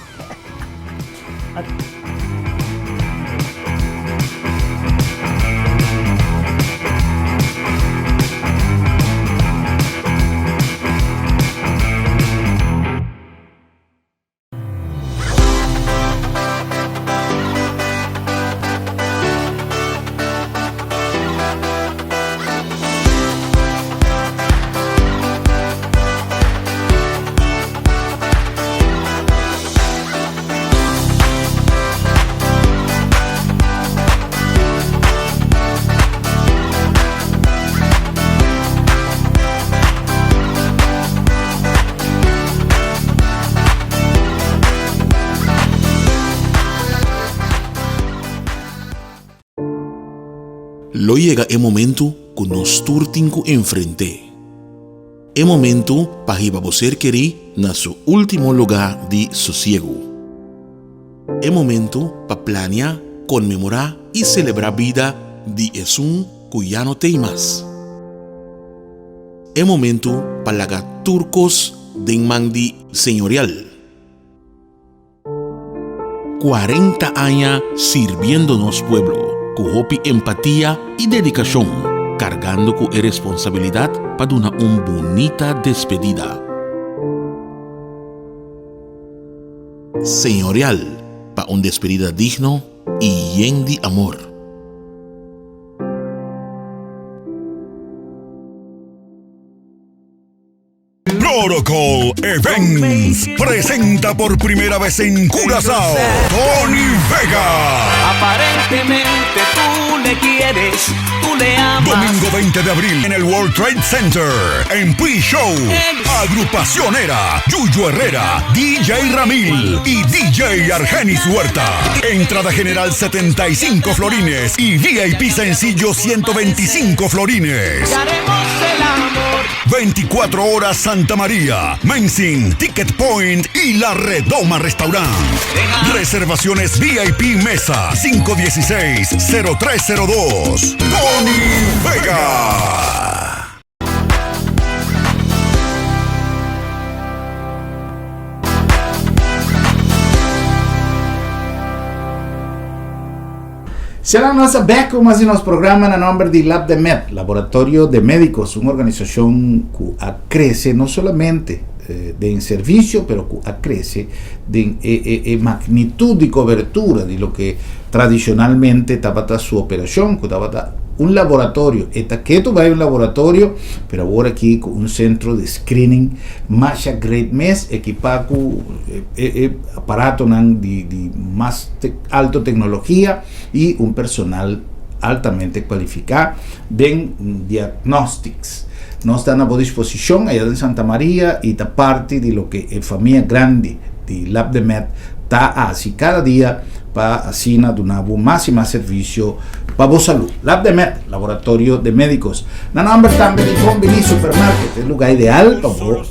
Lo yega e momentu ku nos tur tin ku enfrent'é. E momentu pa hiba bo ser kerí na su último lugá di sosiegu. E momentu pa plania, konmemorá i selebrá bida di esun ku ya no t'ei mas. E momentu pa laga tur kos den man di Señorial. 40 aña sirbiendo nos pueblo ku hopi empatia i dedikashon, kargando ku e responsabilidat pa duna un bunita despedida. Señorial pa un despedida digno i yen di amor. Protocol Events presenta por primera vez en Curazao Tony Vega. Aparentemente tú le quieres, tú le amas. Domingo 20 de abril en el World Trade Center. En Pre-Show, Agrupacionera, Yuyo Herrera, DJ Ramil y DJ Argenis Huerta. Entrada general 75 florines y VIP sencillo 125 florines. el amor. 24 horas Santa María, Mensing, Ticket Point y La Redoma Restaurant. Reservaciones VIP Mesa 516-0302. Tony Vega. Será nos bek ku mas di nos programa na nomber di LabdeMed, Laboratorio de Médicos, un organisashon ku a krese no solamente den servisio, pero ku a krese den e e magnitud di kobertura di loke tradishonalmente tabata su operashon, ku tabata un laboratorio. E ta ketu bai un laboratorio, pero awor aki ku un sentro di screening masha great mes, ekipá ku e e aparatonan di di mas alto tecnologia y un personal altamente cualifica den diagnostics. Nos ta na bo disposicion aya den Santa Maria y ta parti di loke e famia grandi di Labdemed ta haci cada dia pa asina duna bo mas y mas servicio pa bo salud. Labdemed, Laboratorio de Medicos. Na nomber tambe di Bon Bini Supermarket, e lugar ideal pa bo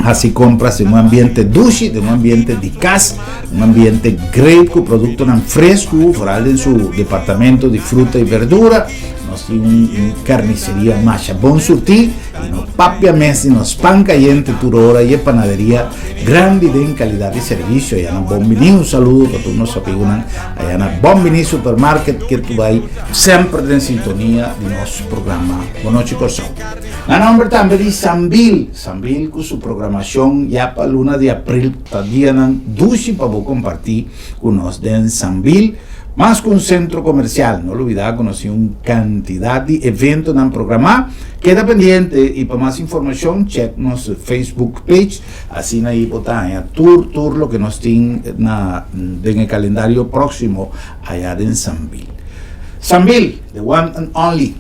haci compras den un ambiente dushi, den un ambiente di cas. Un ambiente great ku produktonan fresku, vooral den su departamento di fruta i berdura. Nos tin un karniseria masha bon surtí i no papia mes di nos pan kayente tur ora i e panaderia grandi den kalidat di servisio. Aya na Bon Biní un saludo pa tur nos amigunan aya na Bon Biní Supermarket ke tu bai semper den sintonia di nos programa Bonochi Kòrsou. Na nomber tambe di Sambil, Sambil ku su programashon ya pa luna di april ta dianan dushi pa bo kompartí ku nos den Sambil. Mas ku un sentro komersial, no lubidá ku nos tin un kantidat di eventonan programá. Keda pendiente i pa mas informashon chèk nos Facebook page, asina ei bo ta haña tur tur loke nos tin na den e kalendario próksimo aya den Sambil. Sambil, the one and only.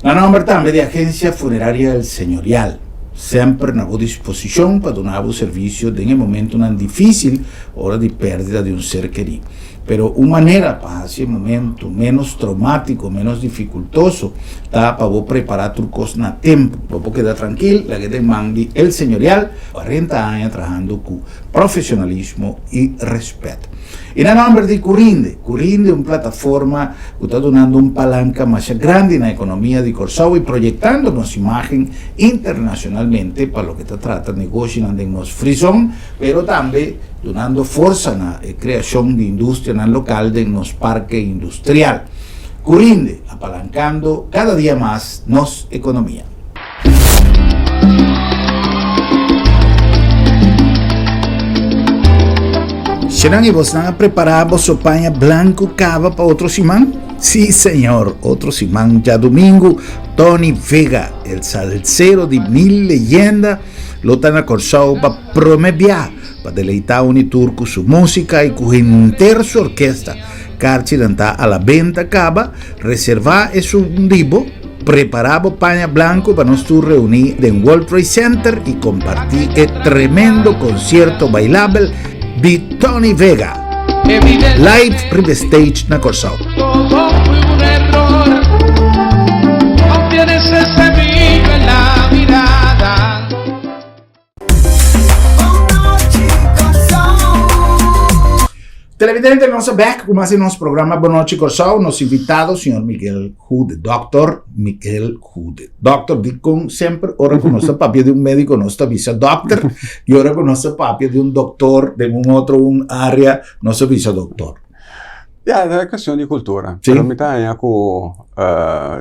Na nomber tambe di Agencia Funeraria El Señorial. Semper na bo disposishon pa duna bo servisio den e momentunan difísil ora di pèrdida di un ser kerí. Pero un manera pa hasi e momentu ménos traumátiko, ménos difikultoso, ta pa bo prepará tur kos na tempu. Bo por keda trankil, laga den man di El Señorial, kuarenta aña trahando ku profesionalismo i rèspèt. I na nòmber di Curinde, Curinde un plataforma ku ta dunando un palanka masha grandi na ekonomia di Kòrsou i proyektando nos imágen internashonalmente pa loke ta trata negoshinan den nos frizon, pero tambe dunando forsa na e kreashon di industrianan lokal den nos parke industrial. Curinde, apalankando kada dia mas nos ekonomia. Shenan y bosnan a prepara boso paña blanco caba pa otro siman? Sí, señor, otro siman djadomingo, Tony Vega, el salsero di mil leyenda, lo ta na Corsou pa prome bia pa deleita un y tur cu su musica y cu henter su orkesta. Karchinan ta a la benta caba, reserva esun di bo. Prepará bo paña blanku pa nos tur reuní den World Trade Center i kompartí e tremendo konsierto bailabel di Tony Vega live riba e stage na Kòrsou. Televidente, nos a bek ku mas di nos programa Bon Nochi Kòrsou. Nos invitado, señor Miguel Goede, Dòkter Miguel Goede. Dòkter, dikon semper ora ku nos ta papia di un médiko nos ta bisa dòkter i ora ku nos ta papia di un doktor den un otro un área nos ta bisa doktor? Ya, ta kuestion di kultura. Pero mi ta haña ku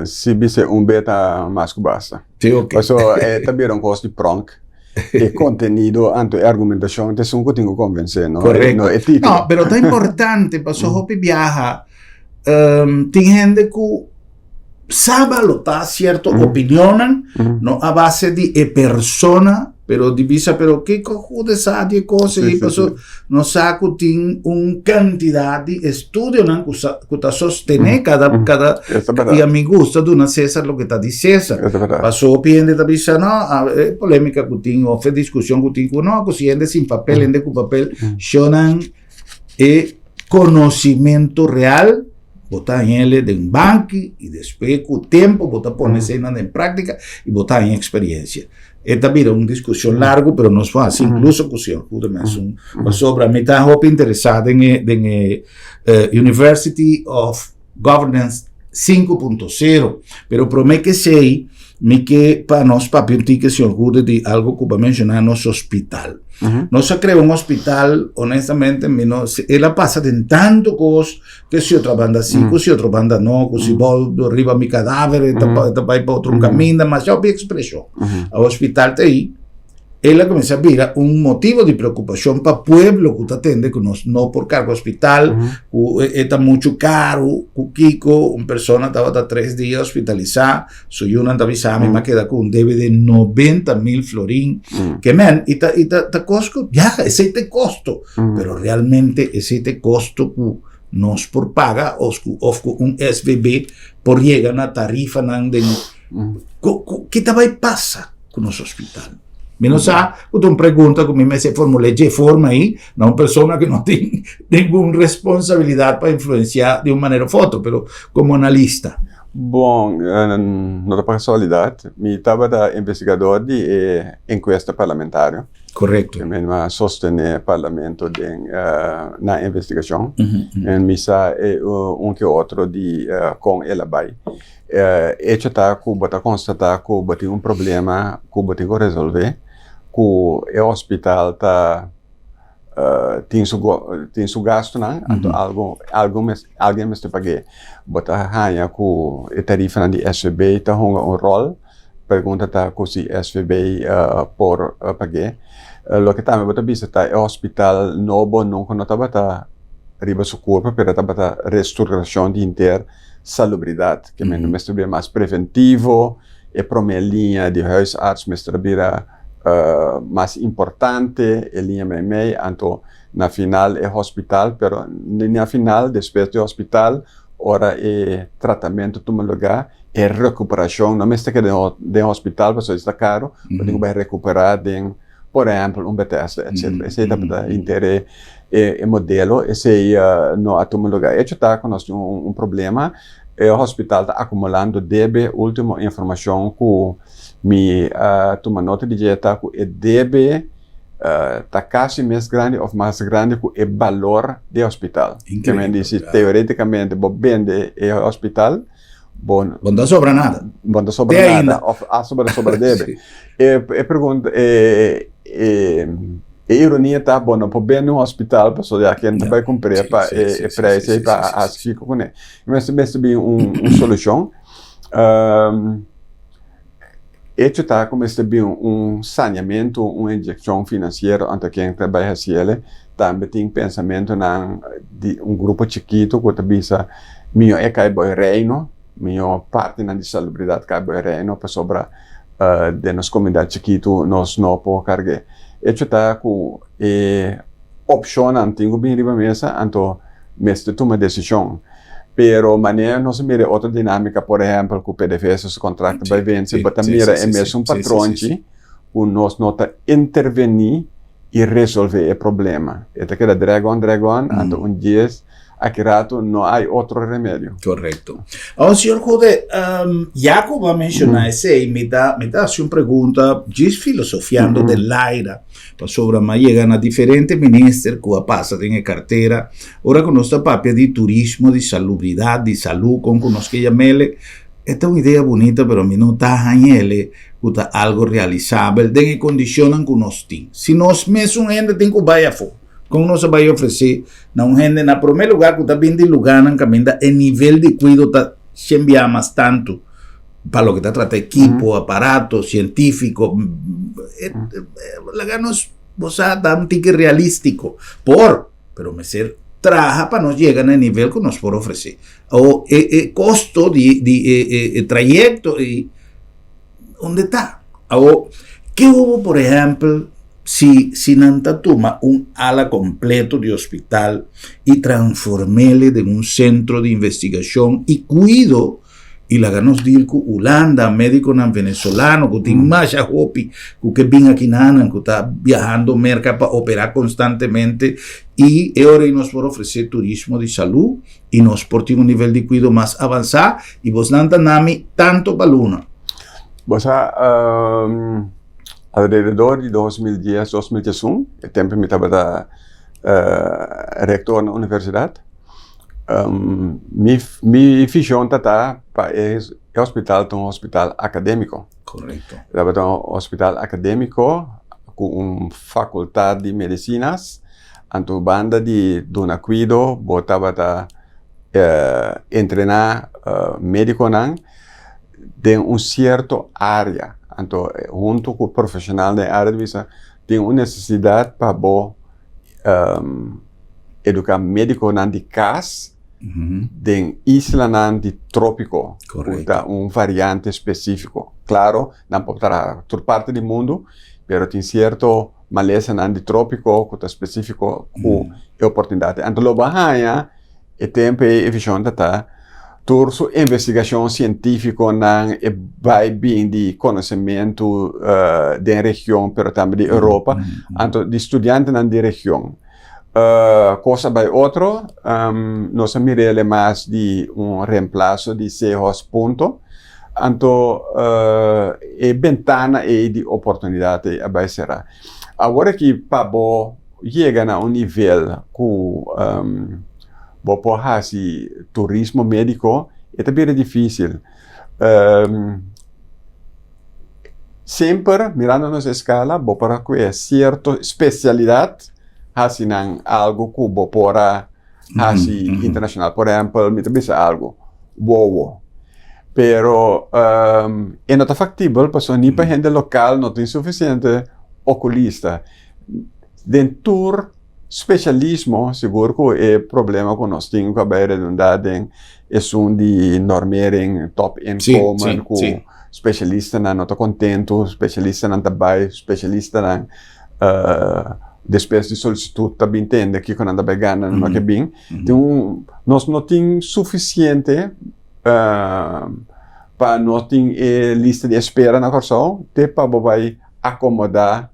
si bisa un be ta mas ku basta. Sí, ok. Paso e ta bira un kos di pronk. E kontenido anto e argumentashon ta esun ku tin ku konvensé, no? Korekto. No e título. No, pero ta importante paso hopi biaha tin hende ku sa balotá sierto opinionnan no a base di e persona Pero di bisa, pero kiko Jude sa di e kos ei? Paso nos sa ku tin un kantidat di estudionan ku sa ku ta sostené kada kada i a mi gusta duna Cesar loke ta di Cesar. Paso hopi hende ta bisa no, e polémika ku tin òf e diskushon ku tin ku no, ku si hende sin papel, hende ku papel, shownan e konosimentu real bo ta hañ'el den banki i despues ku tempu bo ta pone eseinan den práktika i bo ta haña eksperensia. E ta bira un diskushon largu pero nos por hasi inkluso ku señor Goede mesun pasobra mi ta hopi interesá den e den e University of Governance 5.0 pero promé ke esei mi ke pa nos papia un tiki señor Goede di algo ku bo a menshoná nos hospital. Nos a krea un hospital honestamente mi no el a pasa den tantu kos ke si otro banda si ku si otro banda no ku si bo riba mi kadaver e ta ta bai pa otro kaminda masha hopi ekspreshon. A hospital ta ei el a kuminsá bira un motibo di preokupashon pa pueblo ku ta tende ku nos no por karga hospital ku e ta muchu karu ku kiko un persona tabata tres dia hospitalisá Su yunan ta bisa mi, m'a keda ku un debe di 90 mil florin. Ke men, i ta, i ta, ta kos ku, ya, esei ta e kosto. Pero realmente esei ta e kosto ku nos por paga of ku, of ku un SVB por yega na tarifanan den, ku, ku, ki ta bai pasa ku nos hospital? Mi no sa ku ta un pregunta ku mi mester formul'é dje forma ei na un persona ku no tin ningun responsabilidat pa influensiá di un manera of otro, pero komo analista. Bon, no ta pa kasualidat, mi tabata investigador di e enkuesta parlamentario. Korekto. Mi a sostené parlamento den nan investigashon. En mi sa e un ke otro di kon el a bai. Echo ta ku bo ta konstatá ku bo tin un problema ku bo tin ku resolvé, ku e hospital ta tin su tin su gastunan, anto algo algo alguen mester pag'é. Bo ta haña ku e tarifanan di SVB ta hunga un ròl, pregunta ta ku si SVB por pag'é. Loke tambe bo ta bisa ta e hospital nobo nunka no tabata riba su kurpa pero tabata restrukturashon di henter salubridat, ke men mester bira mas preventivo, e promé liña di huisarts mester a bira mas importante, e liña meimei, anto na final e hospital, pero na final despues di hospital. Ora e tratamentu tuma lugá, e rekuperashon no mester keda den hospital pasobra esei ta karu, bo tin ku bai rekuperá den por ehèmpel un Bethesda etcetera. Esei tabata henter e e modelo, esei no a tuma lugá. Echo ta ku nos tin un problema, e hospital ta akumulando debe, ultimo informashon ku mi a tuma nota di dje ta ku e debe ta kasi mes grandi of mas grandi ku e balor di e hospital. Increíble. Si teoreticamente bo bende e hospital, bo Bo no ta sobra nada. Bo no ta sobra Te nada ainda. of hasta bo ta sobra debe. Sí. E e pregunta e e e ironia ta bo no por bende un hospital pasobra ya ken ta Ja. bai kumpr'é Sí, pa sí, e sí, e sí, prijs sí, ei sí, pa sí, sí, hasi sí. kiko kuné. Mester mester bin un un solushon. Echo ta ku mester bin un saneamentu, un inyekshon finansiero anto ken ta bai hasiel. Tambe tin pensamentunan di un grupo chikitu ku ta bisa mihó e kai bo e reino, mihó partinan di salubridat kai bo e reino pasobra den nos komunidat chikitu nos no por karg'é. Echo ta ku e opshonnan tin ku bin riba mesa anto mester tuma desishon. Pero manera nos a mira e otro dinámica, por ehempel, cu PDVSA su contrato bay vence, bo ta mira e mesun patronchi cu nos no ta interveni y resolve e problema. E ta keda drag on, drag on, anto un dies aki rato no hay otro remedio. Correcto. Awor, señor Goede, ya cu bo a menciona esey, mi ta, mi ta haci un pregunta, djis filosofiando den laira. Pasobra m'a yega na diferente minister ku a pasa den e kartera. Ora ku nos ta papia di turismo, di salubridat, di salú, kon ku nos ke yam'ele, e ta un idea bunita pero mi no ta hañ'ele ku ta algo realisabel den e kondishonnan ku nos tin. Si nos mesun hende tin ku bai afó, kon nos a bai ofresé na un hende na promé lugá ku ta bin di lugánan kaminda e nivel di kuido ta shen biaha mas tantu? Pa loke ta trata ekipo, aparato, sientífiko, laga nos bo sa ta un tiki realístiko. Por, pero mester traha pa nos yega na e nivel ku nos por ofresé. O e e kosto di di e e e trayekto i unda ta? Awor, ke hubo por ehèmpel si si nan ta tuma un ala kompleto di hospital i transform'el den un sentro di investigashon i kuido I laga nos deal ku Hulanda, médikonan venezolano ku tin masha hopi ku ke bin aki nanan ku ta biahando Merka pa operá konstantemente i e ora ei nos por ofresé turismo di salú i nos por tin un nivel di kuido mas avansá i bosnan ta nami tanto pa luna. Bo sa alrededor di 2010, 2011 e tempu mi tabata rektor na universidat. Mi mi vision ta ta pa e hospital ta un hospital academico. Correcto. Tabata un hospital academico cu un facultad di medicinas, anto banda di duna cuido bo tabata entrena mediconan den un cierto area, anto hunto cu profesional den e area ta bisa tin un necesidad pa bo eduká médikonan di kas den islanan di trópiko, ku ta un variante spesífiko. Klaro, nan por traha tur parti di mundu, pero tin sierto malesanan di trópiko ku ta spesífiko ku e oportunidat. Anto lo bo a haña E tempu ei e vishon ta ta tur su investigashon sientífikonan e bai bin di konosementu den region pero tambe di Europa, anto di studiantenan di region. Kos a bai otro, nos a mira el mas di un reemplaso di Sehos punto, anto e bentana ei di oportunidat ei a bai sera. Awor aki pa bo yega na un nivel ku bo por hasi turismo médiko e ta bira difísil. Semper mirando nos eskala bo por a kue sierto spesialidat hasi nan algu ku bo por a hasi internashonal. Por ehèmpel mi ta bisa algu, wowo. Pero e no ta faktibel pasobra ni pa hende lokal no tin sufisiente okulista. Den tur spesialismo sigur ku e problema ku nos tin ku a bai redundá den esun di normering, top inkomen ku spesialistanan no ta kontentu, spesialistanan ta bai, spesialistanan. Despues di solisitut ta bin tende kiko nan ta bai gana, nan no ke bin. Tin un, nos no tin sufisiente pa nos tin e lista di espera na Kòrsou te pa bo bai akomodá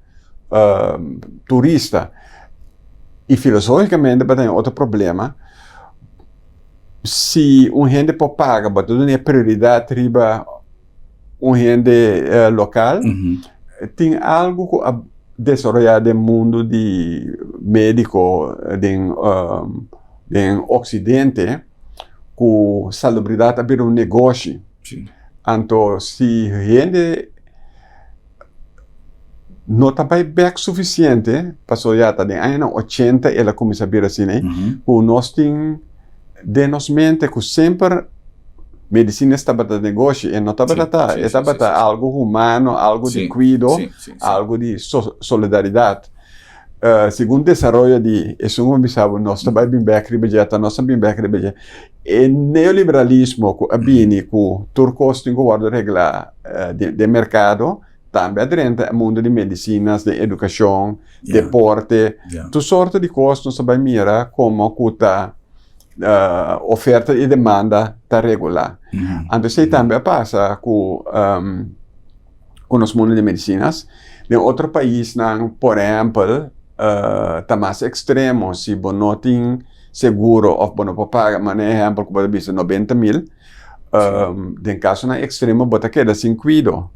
turista. I filosófikamente bo ta tin otro problema, si un hende por paga bo ta duna e prioridat riba un hende lokal, tin algu ku a desaroyá den mundu di médiko den den oksidente ku salubridat a bira un negoshi. Anto si hende no ta bai bèk sufisiente, pasobra ya ta den añanan ochenta el a kuminsá bira asina, ku nos tin den nos mente ku semper medisina tabata negoshi, e no tabata ta, e tabata algu humano, algu di kuido, algu di solidaridat. Segun desaroyo di esun ku mi bisa bo, nos ta bai bin bèk riba dje, ata nos ta bin bèk riba dje. E neoliberalismo ku a bini ku tur kos tin ku wòrdu reglá den merkado, tambe a drenta e mundu di medisinas, den edukashon, deporte, tur sorto di kos nos ta bai mira komo ku ta oferta i demanda ta regulá. Anto esei tambe a pasa ku ku nos mundu di medisinas. Den otro paisnan, por ehèmpel, ta mas ekstremo si bo no tin seguro òf bo no por paga, manera ehèmpel ku bo ta bisa nobenta mil, den kasonan ekstremo bo ta keda sin kuido.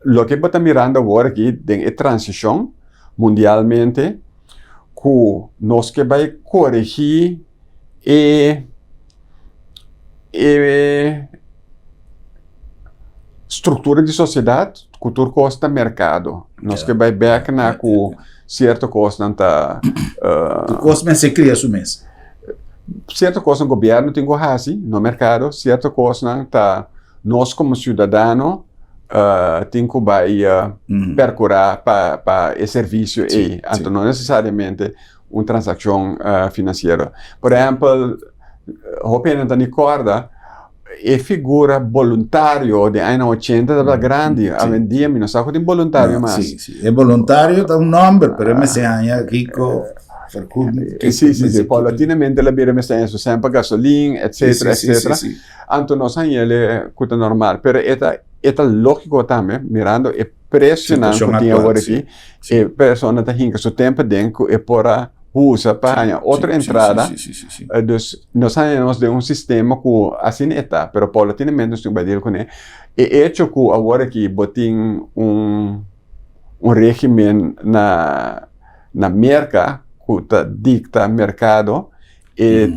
Loke bo ta mirando awor aki den e transishon mundialmente ku nos ke bai koregí e e struktura di sosiedat ku tur kos ta merkado. Nos ke bai bèk na ku sierto kosnan ta Tur kos mester kria su mes. Sierto kosnan gobièrnu tin ku hasi, no merkado. Sierto kosnan ta nos komo siudadano tin ku bai perkurá pa e servisio ei. Anto no nesesariamente un transakshon finansiero. Por ehèmpel, hopi hende ta ni kòrda e figura boluntario den añanan ochenta tabata grandi. Awendia mi no sa ku tin boluntario mas. Sí, sí. E boluntario ta un nòmber, pero e mester haña kiko, vergoeding. Sí, sí, sí. Paulatinamente el a bira mester haña su sèn pa gasolin, etcetera, etcetera. Anto nos haña el ku ta normal. Pero e ta, e ta lógiko tambe mirando e presionan ku tin awor aki. E persona ta hinka su tempo den ku e por a usa pa haña otro entrada. Dus nos haña nos den un sistema ku asina e ta, pero paulatinamente nos tin ku bai deal kuné. E echo ku awor aki bo tin un un regimen na na Merka ku ta dikta merkado e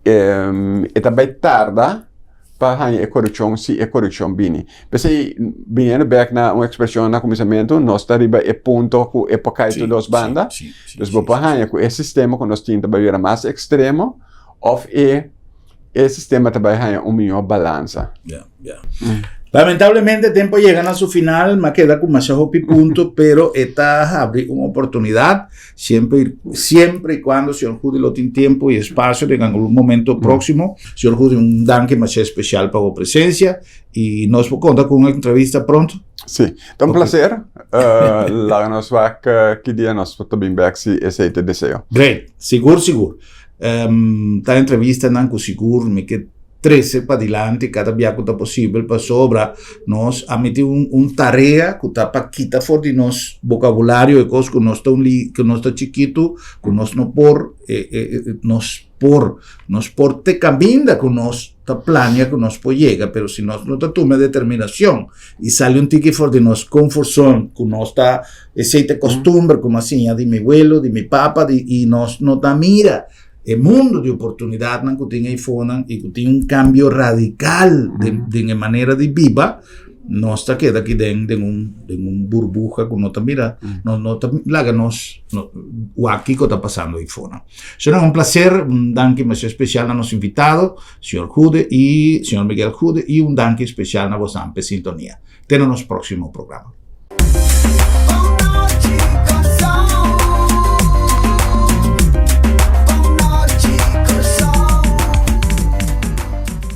e ta bai tarda pa haña e korekshon si e korekshon bini. P'esei, biniendo bèk na un ekspreshon na kuminsamentu, nos ta riba e punto ku e por kai tur dos banda. Dus bo por haña ku e sistema ku nos tin ta bai bira mas ekstremo òf e e sistema ta bai haña un mihó balansa. Ya, ya. Lamentablemente tempo a yega na su final, m'a keda ku masha hopi punto, pero e ta habri un oportunidat Siempre, siempre y cuando señor Judy lo tin tiempo y espacio en algún momento próximo. Señor Judy, un danke más especial pa bo presencia y nos por conta con una entrevista pronto. Sí, ta un placer. Laga nos wak ki dia nos por ta bin bek si esei ta e deseo. Great, sigur sigur. Ta entrevistanan ku sigur mi ke trese padilanti kada bia ku ta posibel pasobra nos a miti un un tarea ku ta pa kita for di nos bokabulario e kos ku nos ta un li ku nos ta chikitu ku nos no por e e nos por nos por te kaminda ku nos ta plania ku nos por yega pero si nos no ta tuma e determinashon i sali un tiki for di nos comfort zone ku nos ta esei ta kostumber ku mi a siña di mi welo di mi papa di i nos no ta mira E mundo di oportunidatnan ku tin eifonan i ku tin un kambio radikal den den e manera di biba, nos ta keda aki den den un den un burbuha ku no ta mira, no no ta laga nos wak kiko ta pasando eifonan. Señornan, un plaser, un danki masha spesial na nos invitado, señor Goede i señor Miguel Goede i un danki spesial na bosnan p'e sintonia. Te na nos próksimo programa.